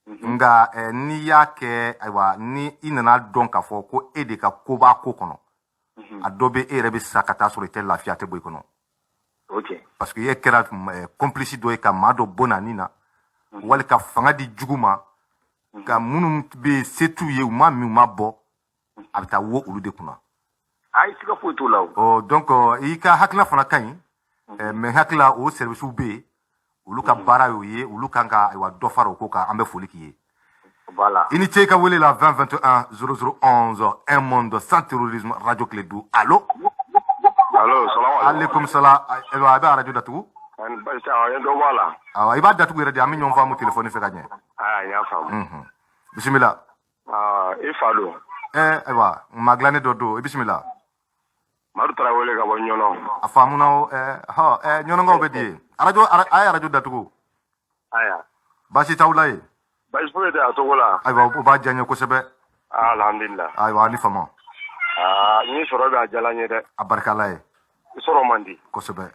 Speaker 1: nka n'i y'a kɛ, ayiwa ni i nana dɔn k'a fɔ ko e de ka ko b'a ko kɔnɔ, a dɔ bɛ e yɛrɛ bɛ sa ka taa sɔrɔ i tɛ lafiya, tɛ bɔ i kɔnɔ. Parce que e kɛra complice dɔ ye ka maa dɔ bɔ na na, wali ka fanga di jugu ma, ka minnu bɛ yen se t'u ye, u ma min, u ma bɔ, a bɛ taa wo olu de kunna.
Speaker 6: Ayi, siga foyi t'o la o.
Speaker 1: Ɔ, donc i ka hakilina fana ka ɲi, mais hakili la o service bɛ yen, olu ka baara y'o ye, olu kan ka ayiwa dɔ fara o ko kan. An bɛ foli k'i ye.
Speaker 6: Voilà.
Speaker 1: I ni ce i ka wele la. 20 21 00 11, un monde sans terrorisme, radio Kledu. Allo.
Speaker 2: Allo, salam alaikum.
Speaker 1: Alaikum salam. Ayiwa, a bɛ arajo datugu.
Speaker 2: Basi awɔ, n ye dɔ bɔ a la.
Speaker 1: Awɔ, i b'a datugu yɛrɛ de, an bɛ ɲɔgɔn faamu téléphone fɛ ka ɲɛ.
Speaker 2: Aa, n y'a faamu.
Speaker 1: Bisimila.
Speaker 2: Aa, i fa don.
Speaker 1: Ayiwa, maa dilannen dɔ don, i bisimila.
Speaker 2: Madu Tarawele ka bɔ Ɲɔnɔ.
Speaker 1: A faamuna o. Hɔ, Ɲɔnɔnkaw bɛ di yen? Arajo, a ye arajo datugu.
Speaker 2: Aya.
Speaker 1: Baasi t'aw la yen?
Speaker 2: Baasi foyi tɛ a cogo la.
Speaker 1: Ayiwa, o b'a diya n ye kosɛbɛ.
Speaker 2: Alhamdulillah.
Speaker 1: Ayiwa, a ni fama.
Speaker 2: Aa, n sɔrɔ bɛ a diyala n ye dɛ.
Speaker 1: A barika Ala ye.
Speaker 2: I sɔrɔ man di.
Speaker 1: Kosɛbɛ.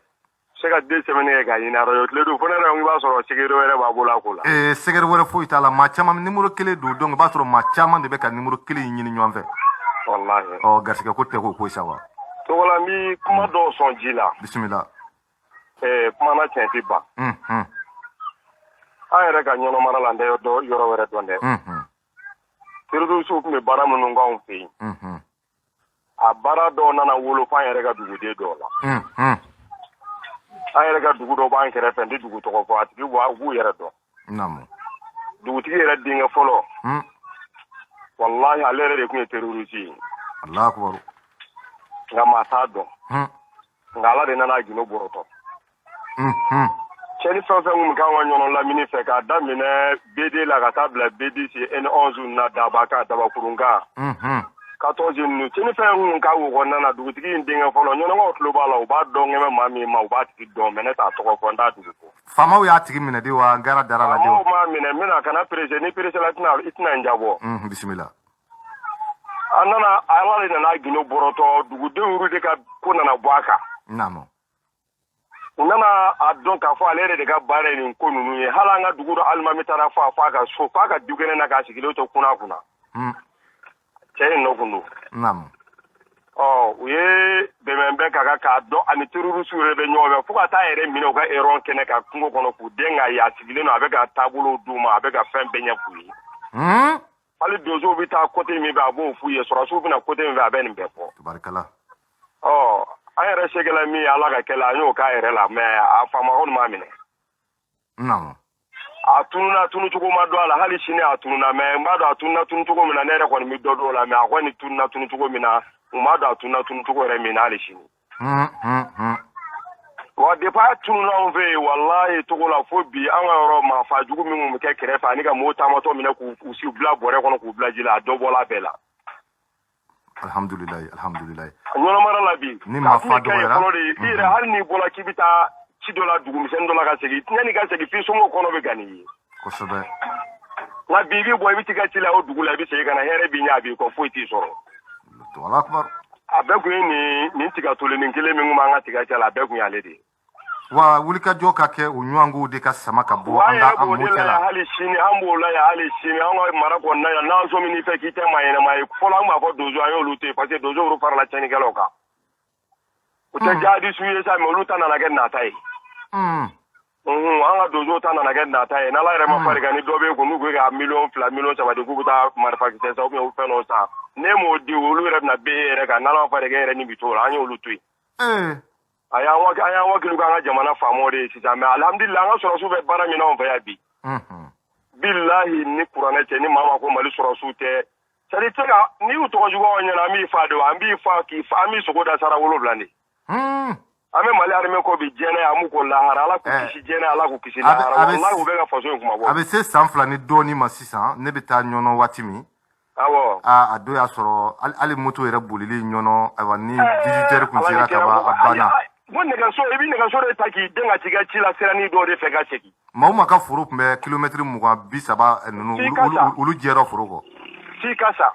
Speaker 2: Se ka den sɛbɛnni kɛ k'a ɲini arajo tile don fo ne yɛrɛ ko i b'a sɔrɔ sɛgɛrɛ wɛrɛ b'a bolo a ko la.
Speaker 1: Sɛgɛrɛ wɛrɛ foyi t'a la, maa caman numéro kelen don, donc i b'a sɔrɔ maa caman de bɛ ka numéro kelen in ɲini ɲɔgɔn fɛ.
Speaker 2: Walahi.
Speaker 1: Ɔ, garisɛgɛ ko tɛ k'o ko sa wa.
Speaker 2: Togola, n bi kuma dɔw sɔn ji la.
Speaker 1: Bisimila.
Speaker 2: Kuma na tiɲɛ tɛ ban. An yɛrɛ ka Ɲɔnɔ mara la, n tɛ yɔrɔ wɛrɛ dɔn dɛ. Terroriste tun bɛ baara minnu k'anw fɛ yen. A baara dɔw nana wolo f'an yɛrɛ ka duguden dɔw la. An yɛrɛ ka dugu dɔ b'an kɛrɛfɛ, n tɛ dugu tɔgɔ fɔ, a tigi u b'u yɛrɛ dɔn.
Speaker 1: Naamu.
Speaker 2: Dugutigi yɛrɛ denkɛ fɔlɔ, walahi, ale yɛrɛ de tun ye terroriste ye.
Speaker 1: Allahu akbar.
Speaker 2: Nka maa t'a dɔn. Nka Ala de nana gindo bɔrɔtɔ. Cɛni fɛn fɛn kun bɛ k'an ka ɲɔnɔ lamini fɛ, k'a daminɛ BD la ka taa bila BDC N11 na, daba kan, dabakurun kan, 14 ninnu, cɛni fɛn kun k'a wo kɔnɔna na, dugutigi in denkɛ fɔlɔ, ɲɔnɔkaw tulo b'a la, u b'a dɔn ŋɛmɛ maa min ma, u b'a tigi dɔn, mais ne t'a tɔgɔ fɔ, n t'a dugu fɔ.
Speaker 1: Faamaw y'a tigi minɛ de wa, n gara dara la de?
Speaker 2: Faamaw m'a minɛ, n bɛna kana pressé, ni pressé la, i tɛna n jabɔ.
Speaker 1: Bisimila.
Speaker 2: A nana, Ala de nana gindo bɔrɔtɔ, dugudenw yɛrɛ de ka ko nana bɔ a kan.
Speaker 1: Naamu.
Speaker 2: U nana a dɔn k'a fɔ ale yɛrɛ de ka baara ye nin ko ninnu ye. Hali an ka dugu dɔ alimami taara fɔ a fɔ a ka so, f'a ka dukɛnɛ na, k'a sigilen to kunna kunna. Cɛ in nɔ kun don.
Speaker 1: Naamu.
Speaker 2: Ɔ, u ye bɛnbɛnbɛn ka kan k'a dɔn ani terroriste yɛrɛ bɛ ɲɔgɔn fɛ, fo ka taa yɛrɛ minɛ u ka erreur kɛnɛ kan kungo kɔnɔ, k'u den k'a ye a sigilen don, a bɛ ka taabolow d'u ma, a bɛ ka fɛn bɛɛ ɲɛ f'u ye. Hali donsow bɛ taa côté min fɛ, a b'o f'u ye, sɔrɔdasiw bɛ na côté min fɛ, a bɛ nin bɛɛ fɔ.
Speaker 1: Tabarikala.
Speaker 2: Ɔ, an yɛrɛ sekɛla min ye Ala ka kɛla, an y'o k'a yɛrɛ la, mais a faama kɔni m'a minɛ.
Speaker 1: Naamu.
Speaker 2: A tununa tunucogo ma dɔn a la, hali sini a tununa, mais n b'a dɔn a tununa tunucogo min na, ne yɛrɛ kɔni bɛ dɔ dɔn o la, mais a kɔni tununa tunucogo min na, u m'a dɔn a tununa tunucogo yɛrɛ min na hali sini. Wa depuis a tununa anw fɛ yen, walahi, togo la fo bi, an ka yɔrɔ maafa jugu min kun bɛ kɛ kɛrɛfɛ ani ka mɔgɔw taamatɔ minɛ k'u si bila bɔrɛ kɔnɔ k'u bila ji la, a dɔ bɔla a bɛɛ la.
Speaker 1: Alhamdulilayi, alhamdulilayi.
Speaker 2: Ɲɔnɔmara la bi.
Speaker 1: Ni maa fa dɔgɔyara.
Speaker 2: Fɔlɔ de, i yɛrɛ, hali n'i bɔra k'i bɛ taa ci dɔ la, dugumisɛnnin dɔ la, ka segin, yanni ka segin, f'i somɔgɔw kɔnɔ bɛ gan n'i ye.
Speaker 1: Kosɛbɛ.
Speaker 2: Nka bi, i bɛ bɔ, i bɛ t'i ka ci la o dugu la, i bɛ segin ka na, hɛrɛ b'i ɲɛ, a b'i kɔ, foyi t'i sɔrɔ.
Speaker 1: Allahu akbar.
Speaker 2: A bɛɛ kun ye nin tiga tolennin kelen min kun b'an ka tiga cɛ la, a bɛɛ kun y'ale de ye.
Speaker 1: Wa wulikajɔ ka kɛ, o ɲɔgɔnkow de ka sama ka bɔ an ka an mɔcɛ la.
Speaker 2: Hali sini an b'o la yan, hali sini an ka mara kɔnɔna yan, n'an sɔmin n'i fɛ k'i tɛ maa ɲɛnama ye. Fɔlɔ an b'a fɔ donso, an y'olu to yen, parce que donso olu farala tiɲɛnikɛlaw kan. O tɛ jihadisiw ye sa, mais olu ta nana kɛ nata ye. An ka donsow ta nana kɛ nata ye. N'Ala yɛrɛ ma fari kan, ni dɔ bɛ yen kun, n'u ko ka 2 miliyɔn, 3 miliyɔn di, k'u bɛ taa marifakisɛ san ou bien fɛn dɔ san, n'e m'o di, olu yɛrɛ bɛna bɛn e yɛrɛ kan. N'Ala ma fari kan, e yɛrɛ ni bi t'o la. An y'olu to yen. A y'an wakilu k'an ka jamana faamaw de ye sisan, mais alhamdulillah, an ka sɔrɔdasiw bɛ baara min na anw fɛ yan bi. Bilahi, ni kuranɛ cɛ, ni maa ma ko Mali sɔrɔdasiw tɛ, c'est à dire tɛ ka n'i y'u tɔgɔ jugu anw ɲɛna, an b'i fa de, an b'i fa k'i fa, an b'i sogo da sara 7 de. An bɛ Mali armée ko bi diɲɛ, an b'u ko lahara, Ala k'u kisi diɲɛ, Ala k'u kisi lahara, walahi, u bɛ ka faso in kuma bɔ.
Speaker 1: A bɛ se san 2 ni dɔɔnin ma sisan, ne bɛ taa Ɲɔnɔ waati min.
Speaker 2: Awɔ.
Speaker 1: A don y'a sɔrɔ hali moto yɛrɛ bolili Ɲɔnɔ, ayiwa, ni 18 heures kun sera ka ban, a banna.
Speaker 2: Ko nɛgɛso, i bɛ nɛgɛso de ta k'i den ka t'i ka ci la siranin dɔw de fɛ ka segin.
Speaker 1: Maa o maa ka foro tun bɛ kilomɛtiri 20, 30 ninnu, olu jɛra foro kɔ.
Speaker 2: F'i ka sa.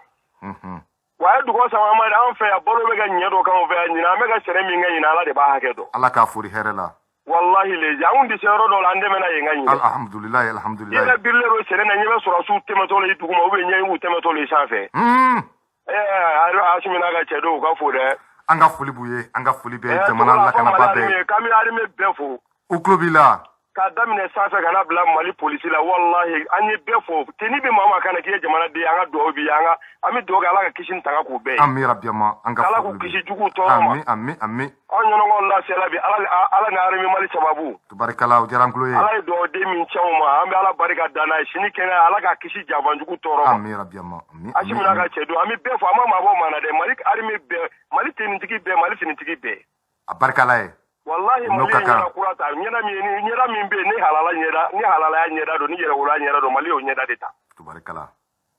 Speaker 2: Wa a ye dugawu saba ma an fɛ yan, balo bɛ ka ɲɛ dɔ k'anw fɛ yan ɲinan, an bɛ ka sɛnɛ min kɛ ɲinan, Ala de b'a hakɛ dɔn.
Speaker 1: Ala k'a fori hɛrɛ la.
Speaker 2: Walahi lezi, an kun tɛ se yɔrɔ dɔw la, an dɛmɛna yen ka ɲinɛ.
Speaker 1: Alhamdulilayi, alhamdulilayi.
Speaker 2: I yɛrɛ birilen don sɛnɛ na, ɲɛ bɛ sɔrɔdasiw tɛmɛtɔ la i duguma, ou bien ɲɛ b'u tɛmɛtɔ la i sanfɛ. Asimi n'a ka cɛdenw, u ka fo dɛ.
Speaker 1: An ka foli b'u ye, an ka foli bɛ jamana lakanabaa bɛɛ
Speaker 2: ye. K'an bɛ armée bɛɛ fo.
Speaker 1: U tulo b'i la.
Speaker 2: K'a daminɛ sanfɛ ka na bila Mali polisi la, walahi, an ye bɛɛ fo. Tenue bɛ maa o maa kan na k'i ye jamanaden ye, an ka dugawu b'i ye, an ka an bɛ dugawu kɛ Ala ka kisi ni tanga k'u bɛɛ ye.
Speaker 1: Ami rabiyama, an ka
Speaker 2: Ala k'u kisi juguw tɔɔrɔ ma.
Speaker 1: Ami, ami, ami.
Speaker 2: Anw ɲɔnɔgɔw lafiyala bi, Ala ni armée Mali sababu.
Speaker 1: Tubarikala, o diyara n tulo ye.
Speaker 2: Ala ye dugawuden min ci anw ma, an bɛ Ala barika da n'a ye, sini kɛnɛ Ala k'a kisi janfanjugu tɔɔrɔ ma.
Speaker 1: Ami rabiyama, ami.
Speaker 2: Asimi n'a ka cɛdenw, an bɛ bɛɛ fo, an ma maabɔ maa na dɛ, Mali armée bɛɛ, Mali tenitigi bɛɛ, Mali finitigi bɛɛ.
Speaker 1: A barikala ye.
Speaker 2: Wallahi, Mali ye ɲɛda kura ta, ɲɛda min ni ɲɛda min bɛ yen, ni halala ɲɛda, ni halalaya ɲɛda don, ni yɛrɛwoloya ɲɛda don, Mali y'o ɲɛda de ta.
Speaker 1: Tubarikala.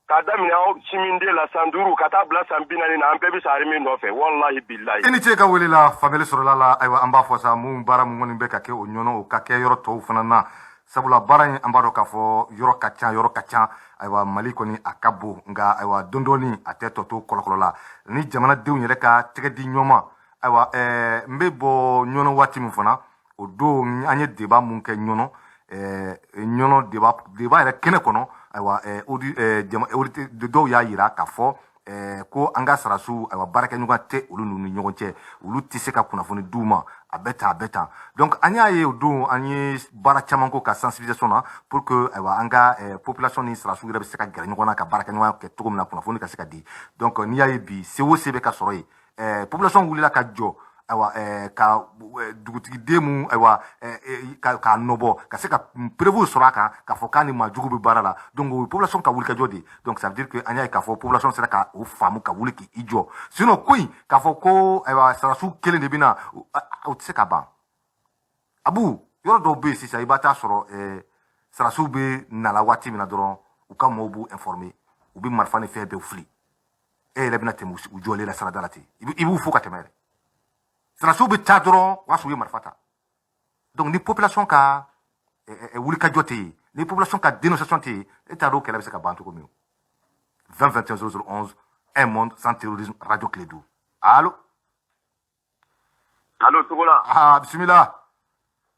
Speaker 2: K'a daminɛ aw siminde la san 5 ka taa bila san 40 na, an bɛɛ bɛ sa armée nɔfɛ, wallahi billahi.
Speaker 1: I ni ce ka wele la, faamuyali sɔrɔla la. Ayiwa, an b'a fɔ sa, mun baara mun kɔni bɛ ka kɛ o ɲɔnɔ, o ka kɛ yɔrɔ tɔw fana na, sabula baara in, an b'a dɔn k'a fɔ yɔrɔ ka ca, yɔrɔ ka ca. Ayiwa, Mali kɔni a ka bon, nka ayiwa, don dɔɔni a tɛ tɔ to kɔlɔkɔlɔ la ni jamanadenw yɛrɛ ka tɛgɛ di ɲɔgɔn ma. Ayiwa, n bɛ bɔ Ɲɔnɔ waati min fana, o don an ye débat mun kɛ Ɲɔnɔ, Ɲɔnɔ débat yɛrɛ kɛnɛ kɔnɔ, ayiwa, dɔw y'a yira k'a fɔ ko an ka sarasiw, ayiwa, baarakɛɲɔgɔn tɛ olu ni ɲɔgɔn cɛ, olu tɛ se ka kunnafoni d'u ma, a bɛ tan, a bɛ tan. Donc an y'a ye o don, an ye baara caman ko ka sensibilisation na pour que, ayiwa, an ka population ni sarasiw yɛrɛ bɛ se ka gɛrɛ ɲɔgɔn na ka baarakɛɲɔgɔnya kɛ cogo min na, kunnafoni ka se ka di. Donc n'i y'a ye bi, se o se bɛ ka sɔrɔ yen, population wulila ka jɔ. Ayiwa, ka dugutigiden mun, ayiwa, k'a nɔbɔ, ka se ka preuve sɔrɔ a kan k'a fɔ k'a ni maa jugu bɛ baara la. Donc o ye population ka wulikajɔ de ye. Donc ça veut dire que an y'a ye k'a fɔ population sera ka o faamu ka wuli k'i jɔ. Sinon ko in k'a fɔ ko, ayiwa, sarasiw kelen de bɛ na, o tɛ se ka ban. Abu, yɔrɔ dɔw bɛ yen sisan, i b'a taa sɔrɔ sarasiw bɛ nala waati min na dɔrɔn, u ka mɔɔw b'u informer, u bɛ marifa ni fɛn bɛɛ fili. E yɛrɛ bɛna tɛmɛ u jɔlen la sirada la ten, i b'u fo ka tɛmɛ yɛrɛ. Sarasiw bɛ taa dɔrɔn, o y'a sɔrɔ u ye marifa ta. Donc ni population ka wulikajɔ tɛ yen, ni population ka dénonciation tɛ yen, e t'a dɔn kɛlɛ bɛ se ka ban cogo min. 20 21 00 11, un monde sans terrorisme, radio Kledu. Allo?
Speaker 7: Allo, Togola.
Speaker 1: Ah, bisimila.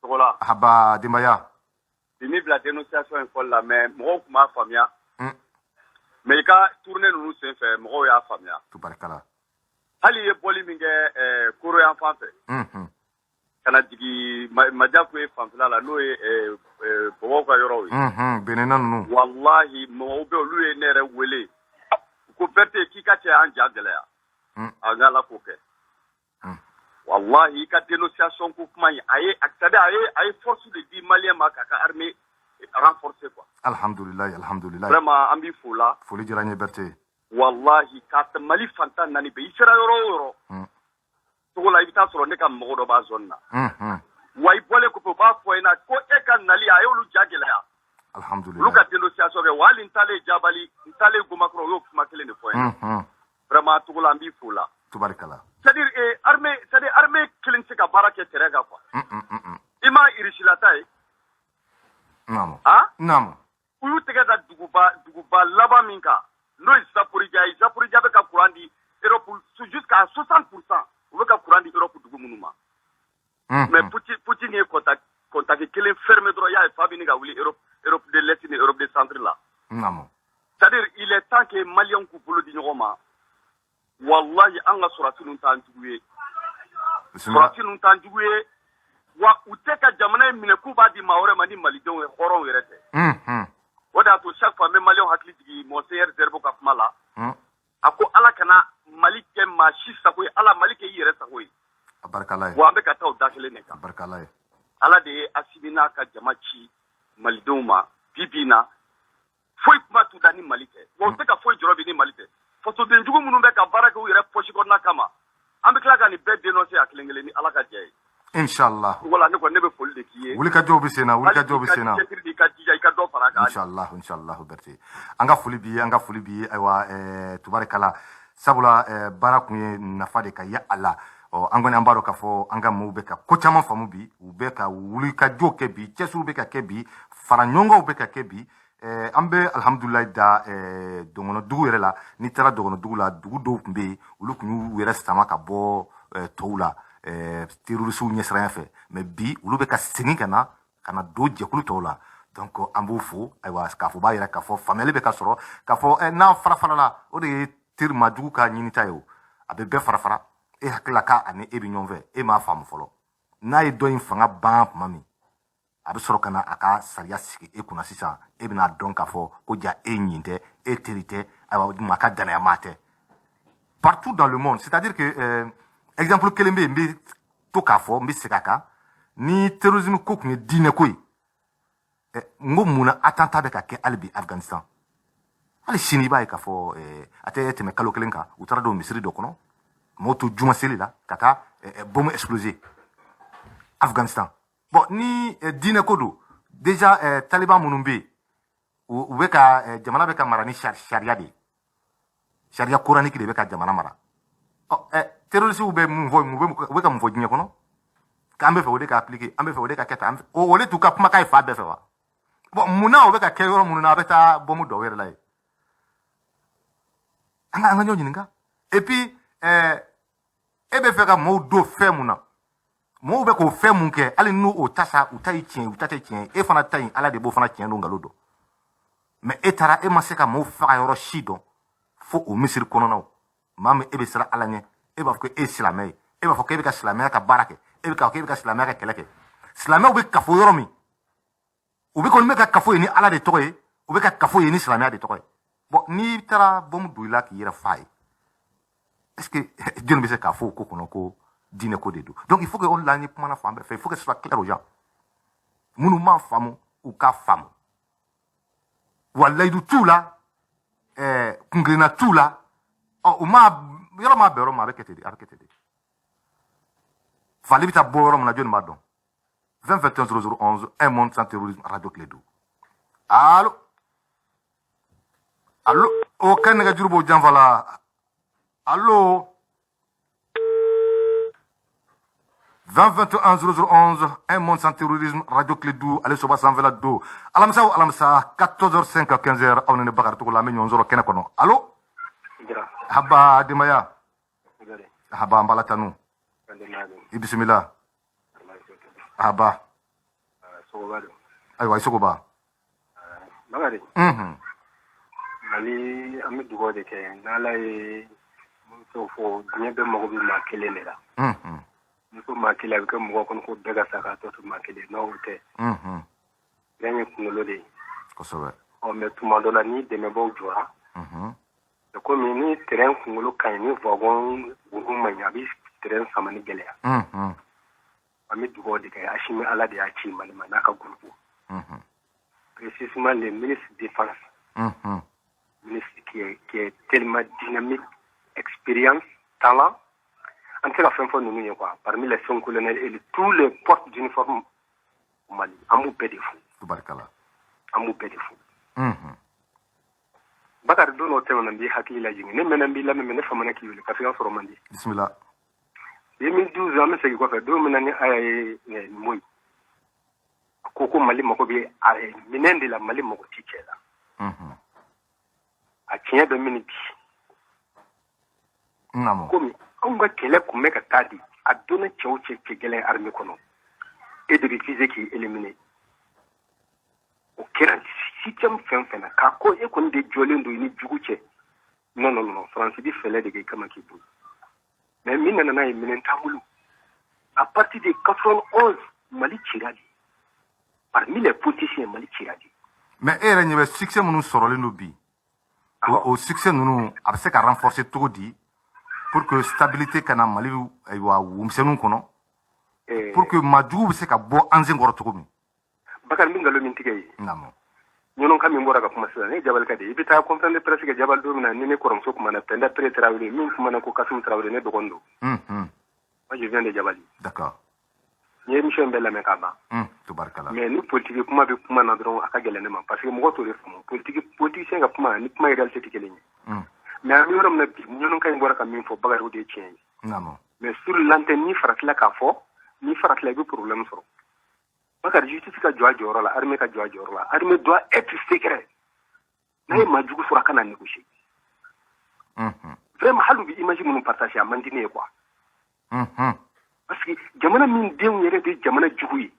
Speaker 7: Togola.
Speaker 1: Aba denbaya.
Speaker 7: Bi min bila dénonciation in fɔli la, mais mɔgɔw tun b'a faamuya. Mais i ka tournée ninnu senfɛ, mɔgɔw y'a faamuya.
Speaker 1: Tubarikala.
Speaker 7: Hali i ye bɔli min kɛ Koro yan fan fɛ, ka na jigin Majakoye fanfɛla la, n'o ye bɔbɔw ka yɔrɔw ye.
Speaker 1: Benena ninnu.
Speaker 7: Walahi, mɔgɔw bɛ, olu ye ne yɛrɛ wele. U ko Berete, k'i ka cɛ an ja gɛlɛya. An ka Ala k'o kɛ. Wallahi, i ka dénonciation ko kuma in, a ye, c'est à dire a ye force de di malien ma k'a ka armée renforcer, quoi.
Speaker 1: Alhamdulillah, alhamdulillah.
Speaker 7: Vraiment, an b'i fo la.
Speaker 1: Foli diyara n ye, Berete.
Speaker 7: Wallahi, ka Mali fantan naani bɛɛ, i sera yɔrɔ o yɔrɔ togo la, i bɛ taa sɔrɔ ne ka mɔgɔ dɔ b'a zone na. Wa i bɔlen kɔfɛ, u b'a fɔ i ɲɛna ko e ka nali, a y'olu ja gɛlɛya.
Speaker 1: Alhamdulillah.
Speaker 7: Olu ka dénonciation kɛ. Wa hali n taalen Jabali, n taalen Gomakɔrɔ, u y'o kuma kelen de fɔ n ɲɛna. Vraiment, togo la, an b'i fo la.
Speaker 1: Tubarikala.
Speaker 7: C'est-à-dire armée, c'est-à-dire armée kelen tɛ se ka baara kɛ terrain kan, quoi. I ma Irisila ta ye.
Speaker 1: Naamu.
Speaker 7: Ah?
Speaker 1: Naamu.
Speaker 7: U y'u tɛgɛ da duguba laban min kan, n'o ye Zaporizhia ye. Zaporizhia bɛ ka courant di Europe jusqu'à 60%. U bɛ ka courant di Europe dugu minnu ma. Mais Poutine ye contact kelen fermé dɔrɔn, i y'a ye fa bɛ ɲini ka wuli Europe de l'Est ni Europe de centre la.
Speaker 1: Naamu.
Speaker 7: C'est-à-dire il est temps que Maliens k'u bolo di ɲɔgɔn ma. Wallahi, an ka sɔrɔdasi ninnu t'an jugu ye. Sɔrɔdasi ninnu t'an jugu ye. Wa u tɛ ka jamana in minɛ k'u b'a di maa wɛrɛ ma ni malidenw ye, hɔrɔnw yɛrɛ tɛ. O de y'a to chaque fois n bɛ maliyɛnw hakili jigin Monseigneur Zerbo ka kuma la. A ko Ala kana Mali kɛ maa si sago ye, Ala Mali kɛ i yɛrɛ sago ye.
Speaker 1: A barikala ye.
Speaker 7: Wa an bɛ ka taa o da kelen de kan.
Speaker 1: A barikala ye.
Speaker 7: Ala de ye Asimi n'a ka jama ci malidenw ma bi bi in na. Foyi kuma t'u da ni Mali tɛ. Wa u tɛ ka foyi jɔrɔ bi ni Mali tɛ. Fasoden jugu minnu bɛ ka baara kɛ u yɛrɛ poche kɔnɔna kama, an bɛ tila ka nin bɛɛ dénoncer a kelen kelen ni Ala ka jɛ ye.
Speaker 1: Inshallah.
Speaker 7: Wala ne kɔni, ne bɛ foli de k'i ye.
Speaker 1: Wulikajɔw bɛ sen na, wulikajɔw bɛ sen na.
Speaker 7: Hali i ka cɛsiri, i ka jija, i ka dɔ fara a kan.
Speaker 1: Inshallah, inshallah, Berete. An ka foli b'i ye, an ka foli b'i ye. Ayiwa, tubarikala. Sabula baara kun ye nafa de ka ye a la. Ɔ, an kɔni, an b'a dɔn k'a fɔ an ka maaw bɛ ka ko caman faamu bi, u bɛ ka wulikajɔ kɛ bi, cɛsiriw bɛ ka kɛ bi, fara ɲɔgɔnkanw bɛ ka kɛ bi. An bɛ alhamdulilayi da dɔngɔnɔdugu yɛrɛ la. N'i taara dɔngɔnɔdugu la, dugu dɔw tun bɛ yen, olu tun y'u yɛrɛ sama ka bɔ tɔw la terroristew ɲɛsiranya fɛ, mais bi olu bɛ ka segin ka na don jɛkulu tɔw la. Donc an b'u fo. Ayiwa, k'a fɔ b'a yira k'a fɔ faamuyali bɛ ka sɔrɔ k'a fɔ n'an fara farala, o de ye teri maajugu ka ɲinita ye. O a bɛ bɛɛ fara fara, e hakili la k'a ani e bɛ ɲɔgɔn fɛ, e m'a faamu fɔlɔ. N'a ye dɔ in fanga ban tuma min, a bɛ sɔrɔ ka na a ka sariya sigi e kunna. Sisan e bɛna dɔn k'a fɔ ko ja e ɲin tɛ, e teri tɛ, ayiwa, maa ka danaya tɛ. Partout dans le monde, c'est à dire que exemple kelen bɛ yen, n bɛ to k'a fɔ, n bɛ segin a kan: ni terrorisme ko tun ye diinɛ ko ye, n ko mun na attentat bɛ ka kɛ hali bi Afghanistan, hali sini? I b'a ye k'a fɔ a tɛ tɛmɛ kalo kelen kan, u taara don misiri dɔ kɔnɔ, mɔgɔw to juma seli la, ka taa bombe exploser Afghanistan. Bon, ni diinɛ ko don déjà, taliban minnu bɛ yen, u bɛ ka jamana bɛ ka mara ni sariya de ye, sariya coranique de bɛ ka jamana mara. Ɔ, terroriste bɛ mun fɔ, u bɛ ka mun fɔ diɲɛ kɔnɔ? K'an bɛ fɛ o de ka appliquer, an bɛ fɛ o de ka kɛ tan, o de t'u ka kumakan ye fan bɛɛ fɛ wa? Bon, munna o bɛ ka kɛ yɔrɔ minnu na, a bɛ taa bɔmu dɔw yɛrɛ la yen? An ka ɲɔgɔn ɲininka. Et puis e bɛ fɛ ka maaw don fɛn mun na, mɔgɔw bɛ k'o fɛn mun kɛ, hali n'u o ta sa, u ta ye tiɲɛ ye, u ta tɛ tiɲɛ ye, e fana ta yen, Ala de b'o fana tiɲɛ don, nkalon dɔn. Mais e taara, e ma se ka maaw faga yɔrɔ si dɔn fo o misiri kɔnɔnaw. Maa min e bɛ siran Ala ɲɛ, e b'a fɔ ko e ye silamɛ ye, e b'a fɔ k'e bɛ ka silamɛya ka baara kɛ, e bɛ k'a fɔ k'e bɛ ka silamɛya ka kɛlɛ kɛ, silamɛw bɛ kafo yɔrɔ min, u bɛ kɔni bɛ ka kafo ye ni Ala de tɔgɔ ye, u bɛ ka kafo ye ni silamɛya de tɔgɔ ye. Bon, n'i taara bɔmu don i la k'i yɛrɛ fa ye, est ce que jɔnni bɛ se k'a fɔ o ko kɔnɔ ko Diinɛ ko de don. Donc il faut que on la ni kumana fan bɛɛ fɛ, il faut que ce soit clair aux gens. Minnu m'a faamu, u k'a faamu. Wa layidu t'u la, kunkilenna t'u la. Ɔ, u ma yɔrɔ ma bɛn yɔrɔ min, a bɛ kɛ ten de, a bɛ kɛ ten de. Fali bɛ taa bɔ yɔrɔ min na, jɔnni b'a dɔn? 20 21 00 11, un monde sans terrorisme, radio Kledu. Allo, allo, o kɛ nɛgɛjuru b'o janfa la. Allo, 20 21 00 11, un monde sans terrorisme, radio Kledu, ale soba sanfɛla don. Alamisa o alamisa, 14h05 à 15h, aw ni ne Bakari Togola, an bɛ ɲɔgɔn sɔrɔ kɛnɛ kɔnɔ. Allo, haba denbaya, haba, an b'Ala tanu. I bisimila. Haba. Ayiwa, i Sogoba.
Speaker 8: Bakari. Mali, an bɛ dugawu de kɛ n'Ala ye mun fɔ, diɲɛ bɛɛ mago bɛ maa kelen de la. N'i ko maa kelen, a bɛ kɛ mɔgɔ kɔnɔ ko bɛɛ ka sa k'a tɔ to maa kelen. N'o tɛ, bɛɛ ye kunkolo de ye.
Speaker 1: Kosɛbɛ.
Speaker 8: Ɔ, mais tuma dɔ la, ni dɛmɛbaaw jɔra, komi ni terrain kunkolo ka ɲi, ni wagon wuru man ɲi, a bɛ terrain samani gɛlɛya. An bɛ dugawu de kɛ. Asimi, Ala de y'a ci Mali ma n'a ka groupe. Précisément le ministre de Défense, ministre qui est tellement dynamique, expérience, talent. An tɛ se ka fɛn fɔ ninnu ye quoi. Parmi les cinq colonels et tous les portes d'uniforme au Mali, an b'u bɛɛ de fo.
Speaker 1: Tubarikala.
Speaker 8: An b'u bɛɛ de fo. Bakari, don dɔ tɛmɛna, n b'i hakili lajigin. Ne mɛnna n b'i lamɛn, mais ne famana k'i wele parce que an sɔrɔ man di.
Speaker 1: Bisimila.
Speaker 8: 2012, an bɛ segin kɔfɛ, don min na ni Aya ye Moyi a ko ko Mali mago bɛ minɛn de la, Mali mago ti cɛ la. A tiɲɛ bɛ min bi. Komi anw ka kɛlɛ kun bɛ ka taa di, a donna cɛw cɛ cɛ gɛlɛn armée kɔnɔ, e de bɛ viser k'i éliminer. O kɛra système fɛn fɛn na, k'a ko e kɔni de jɔlen don i ni jugu cɛ. Non, non, non, Faransi bɛ fɛlɛ de kɛ i kama k'i bolo. Mais min nana n'a ye, minɛn t'an bolo. À partir de 91, Mali cira de. Parmi les politiciens, Mali cira de.
Speaker 1: Mais e yɛrɛ ɲɛ bɛ succès minnu sɔrɔlen don bi, o succès ninnu, a bɛ se ka renforcer cogo di pour que stabilité ka na Mali, ayiwa, womisɛnninw kɔnɔ, pour que maajugu bɛ se ka bɔ an sen kɔrɔ cogo min?
Speaker 8: Bakari, n bɛ nkalon min tigɛ ye.
Speaker 1: Naamu.
Speaker 8: Ɲɔnɔnka min bɔra ka kuma sisan, ne ye Jabalika de ye. I bɛ taa conférence de presse kɛ Jabali don min na, ni ne kɔrɔmuso kumana, Penda Pere Tarawele min kumana ko Kasimu Tarawele, ne dɔgɔnin don. Moi, je viens de Jabali.
Speaker 1: D'accord.
Speaker 8: N ye émission bɛɛ lamɛn k'a ban.
Speaker 1: Tubarikala.
Speaker 8: Mais ni politique kuma bɛ kuma na dɔrɔn, a ka gɛlɛn ne ma, parce que mɔgɔ t'o de faamu. Politique, politicien ka kuma ni kuma réalité tɛ kelen ye. Mais an bɛ yɔrɔ min na bi, ɲɔnɔnka in bɔra ka min fɔ, Bakari, o de ye tiɲɛ ye.
Speaker 1: Naamu.
Speaker 8: Mais sur l'antenne, ni faratila k'a fɔ, ni faratila, i bɛ problème sɔrɔ. Bakari, justice ka jɔ a jɔyɔrɔ la, armée ka jɔ a jɔyɔrɔ la. Armée doit être secret. N'a ye maa jugu sɔrɔ, a kana négocier. Vraiment, hali u bɛ image minnu partager, a man di ne ye quoi. Parce que jamana min denw yɛrɛ de ye jamana jugu ye,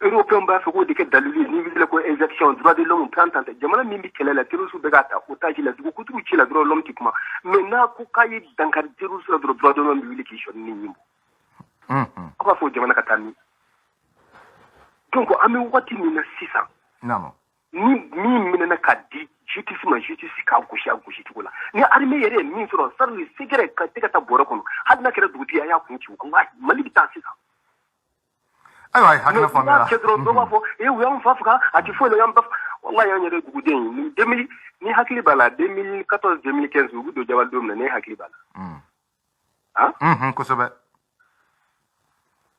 Speaker 8: européen b'a fɛ k'o de kɛ dalilu ye n'i wulila ko exaction droit de l'homme plan tan tɛ. Jamana min bɛ kɛlɛ la, terroriste bɛ k'a ta otage la, dugu kutugu ci la, droit de l'homme ti kuma. Mais n'a ko k'a ye dankari terroriste la dɔrɔn, droit de l'homme bɛ wuli k'i sɔnni ni ɲin bɔ. Aw b'a fɔ jamana ka taa min? Donc an bɛ waati min na sisan, ni min minɛna ka di justice ma, justice k'a gosi a gosi cogo la. Ni armée yɛrɛ ye min sɔrɔ, sari secret ka tɛ ka taa bɔrɛ kɔnɔ, hali n'a kɛra dugutigi ye, a y'a kun ci. Walahi, Mali bɛ taa sisan.
Speaker 1: Ayiwa, hakilina faamuyara.
Speaker 8: Kɛ dɔrɔn, dɔw b'a fɔ e, u y'an fa faga, a ti foyi la, u y'an ba faga. Walahi, an yɛrɛ duguden ye ni 2000, ni hakili b'a la, 2014, 2015, u bɛ don Jabali don min na, ne hakili b'a la.
Speaker 1: Han, kosɛbɛ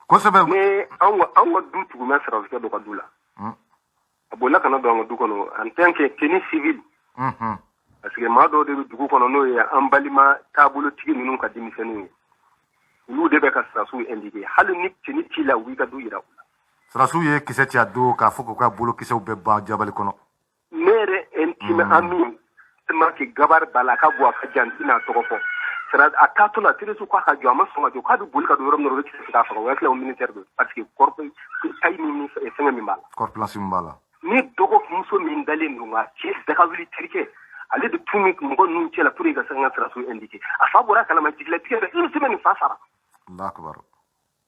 Speaker 1: kosɛbɛ.
Speaker 8: Ne anw ka du tugumɛ sarasikɛ dɔ ka du la, a bolila ka na don an ka du kɔnɔ en tant que tenue civile, parce que maa dɔw de bɛ dugu kɔnɔ, n'o ye an balima taabolotigi ninnu ka denmisɛnninw ye, olu de bɛ ka sirasiw indiquer. Hali ni tenue t'i la, u b'i ka du yira u la.
Speaker 1: Sirasiw ye kisɛ ci a don k'a fɔ k'u ka bolokisɛw bɛɛ ban Jabali kɔnɔ.
Speaker 8: Ne yɛrɛ intime ami tellement que gabarit b'a la, a ka bon, a ka jan, n tɛna a tɔgɔ fɔ. A taatɔ la, terroriste k'a ka jɔ, a ma sɔn ka jɔ, k'a bɛ boli ka don yɔrɔ min na, o bɛ kisɛ k'a faga. O hakili la o militaire don, parce que corps taille min, fɛngɛ min b'a la.
Speaker 1: Corpulence min b'a la.
Speaker 8: Ni dɔgɔmuso min dalen don, nka cɛ dagawuli terikɛ, ale de tun mɔgɔ ninnu cɛ la pour que ka se ka sirasiw indiquer. A fa bɔra a kalama, jigilatigɛ bɛ une semaine, fa sara.
Speaker 1: Allahu akbar.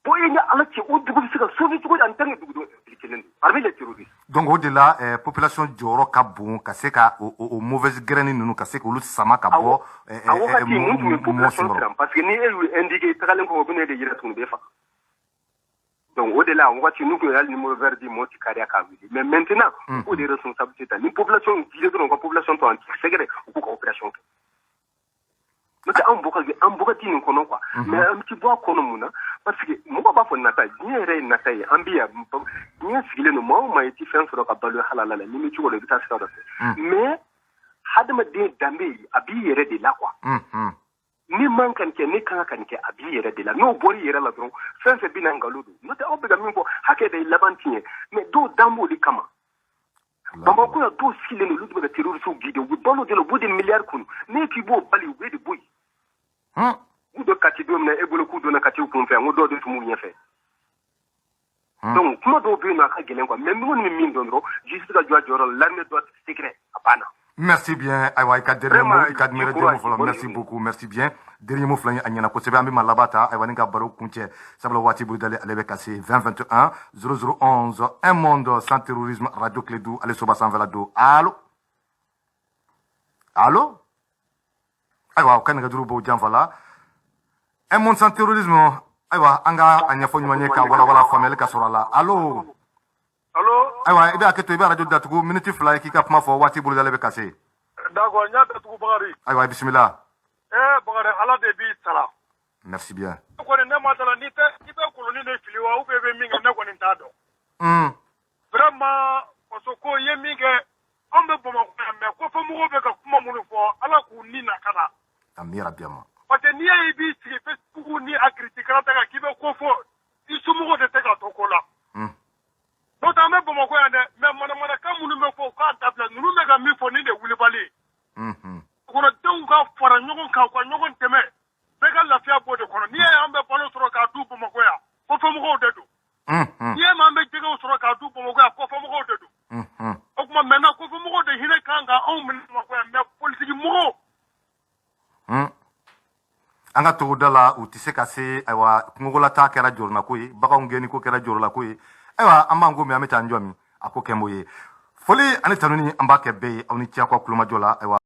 Speaker 8: Bon, e ni Ala cɛ, o dugu bɛ se ka sauver cogo di en tant que dugudenw impliqué don parmi les terroristes?
Speaker 1: Donc o de la population jɔyɔrɔ ka bon ka se ka o mauvaise graine ninnu, ka se k'olu sama ka bɔ.
Speaker 8: A wagati, mun tun bɛ population siran? Parce que ni e y'u indiqué, tagalen kɔ, u bɛ ne de yira tuguni, u bɛ faga. Donc o de la, a wagati n'u tun ye hali numéro vert di, mɔgɔ ti kariya k'a wuli. Mais maintenant, u k'o de responsabilité ta. Ni population guidé dɔrɔn, u ka population to an sɛgɛrɛ, u k'u ka opération kɛ. N'o tɛ, an bɔ ka an bɔ ka di nin kɔnɔ quoi. Mais an ti bɔ a kɔnɔ. Mun na? Parce que mɔgɔ b'a fɔ nata, diɲɛ yɛrɛ ye nata ye. An bɛ yan, diɲɛ sigilen don. Maa o maa, i ti fɛn sɔrɔ ka balo halala la. N'i bɛ cogo dɔ, i bɛ taa sira dɔ fɛ. Mais hadamaden danbe, a b'i yɛrɛ de la quoi. Ni man ka nin kɛ, ne kan ka nin kɛ, a b'i yɛrɛ de la. N'o bɔr'i yɛrɛ la dɔrɔn, fɛn fɛn bɛ na, nkalon don. N'o tɛ, aw bɛ ka min fɔ, hakɛ bɛ laban tiɲɛ. Mais dɔw dan b'o de kama. Bamakɔ yan, dɔw sigilen don, olu bɛ ka terroristes guider, u bɛ balo de la, u b'o de miliyari kɔnɔ. N'e k'i b'o bali, u bɛ de bɔ yen. K'u bɛ Kati don min na, e bolo k'u donna Kati kun fɛ, n ko dɔw de tun b'u ɲɛfɛ. Donc kuma dɔw bɛ yen nɔ, a ka gɛlɛn quoi. Mais n kɔni bɛ min dɔn dɔrɔn, justice ka jɔ a jɔyɔrɔ la, l'armée doit secret, a banna.
Speaker 1: Merci bien. Ayiwa, i ka dernier mot, i ka dernier mot fɔlɔ. Merci beaucoup, merci bien. Dernier mot fila in, a ɲɛna kosɛbɛ. An bɛ ma laban ta, ayiwa, ni ka baro kuncɛ, sabula waati bolo dalen ale bɛ ka se 20 21 00 11. Un monde sans terrorisme, radio Kledu, ale soba sanfɛla don. Allo, allo. Ayiwa, o ka nɛgɛjuru b'o janfa la. Un monde sans terrorisme, ayiwa, an ka a ɲɛfɔ ɲɔgɔn ye ka walawala, faamuyali ka sɔrɔ a la. Allo.
Speaker 2: Allo.
Speaker 1: Ayiwa, i bɛ hakɛ to, i bɛ arajo datugu miniti 2 ye, k'i ka kuma fɔ, waati bolo dalen bɛ ka se.
Speaker 2: D'accord, n y'a datugu, Bakari.
Speaker 1: Ayiwa, bisimila.
Speaker 2: Bakari, Ala de b'i sara.
Speaker 1: Merci bien.
Speaker 2: Ne kɔni, ne ma dala n'i tɛ, i bɛ koloni de fili wa, ou bien i bɛ min kɛ, ne kɔni t'a dɔn. Vraiment, faso ko i ye min kɛ, anw bɛ Bamakɔ yan, mais kɔfɛ mɔgɔw bɛ ka kuma minnu fɔ, Ala k'u ni na ka na.
Speaker 1: Ami rabi ama.
Speaker 2: Parce que n'i y'a ye i b'i sigi Facebook ni a critique ta kan k'i bɛ ko fɔ, i somɔgɔw de tɛ ka to ko la. N'o tɛ, an bɛ Bamakɔ yan dɛ, mais manamanakan minnu bɛ fɔ, u k'a dabila. Ninnu bɛ ka min fɔ, nin de ye wulibali ye. Kɔnɔdenw ka fara ɲɔgɔn kan, u ka ɲɔgɔn dɛmɛ, bɛɛ ka lafiya b'o de kɔnɔ. N'i y'a ye an bɛ balo sɔrɔ k'a du Bamakɔ yan, kɔfɛmɔgɔw de don. N'i y'a ye an bɛ jɛgɛw sɔrɔ k'a du Bamakɔ yan, kɔfɛmɔgɔw de don. O tuma maintenant, kɔfɛmɔgɔw de hinɛ kan ka anw minɛ Bamakɔ yan, mais politiki mɔgɔw.
Speaker 1: An ka togoda la, u tɛ se ka se. Ayiwa, kungokolata kɛra jɔrɔnako ye, baganw gɛnni ko kɛra jɔrɔlako ye. Ayiwa, an b'an ko min, an bɛ taa an jɔ min, a ko kɛ m'o ye. Foli ani tanuni, an b'a kɛ bɛɛ ye. Aw ni ce aw ka kulomajɔ la. Ayiwa.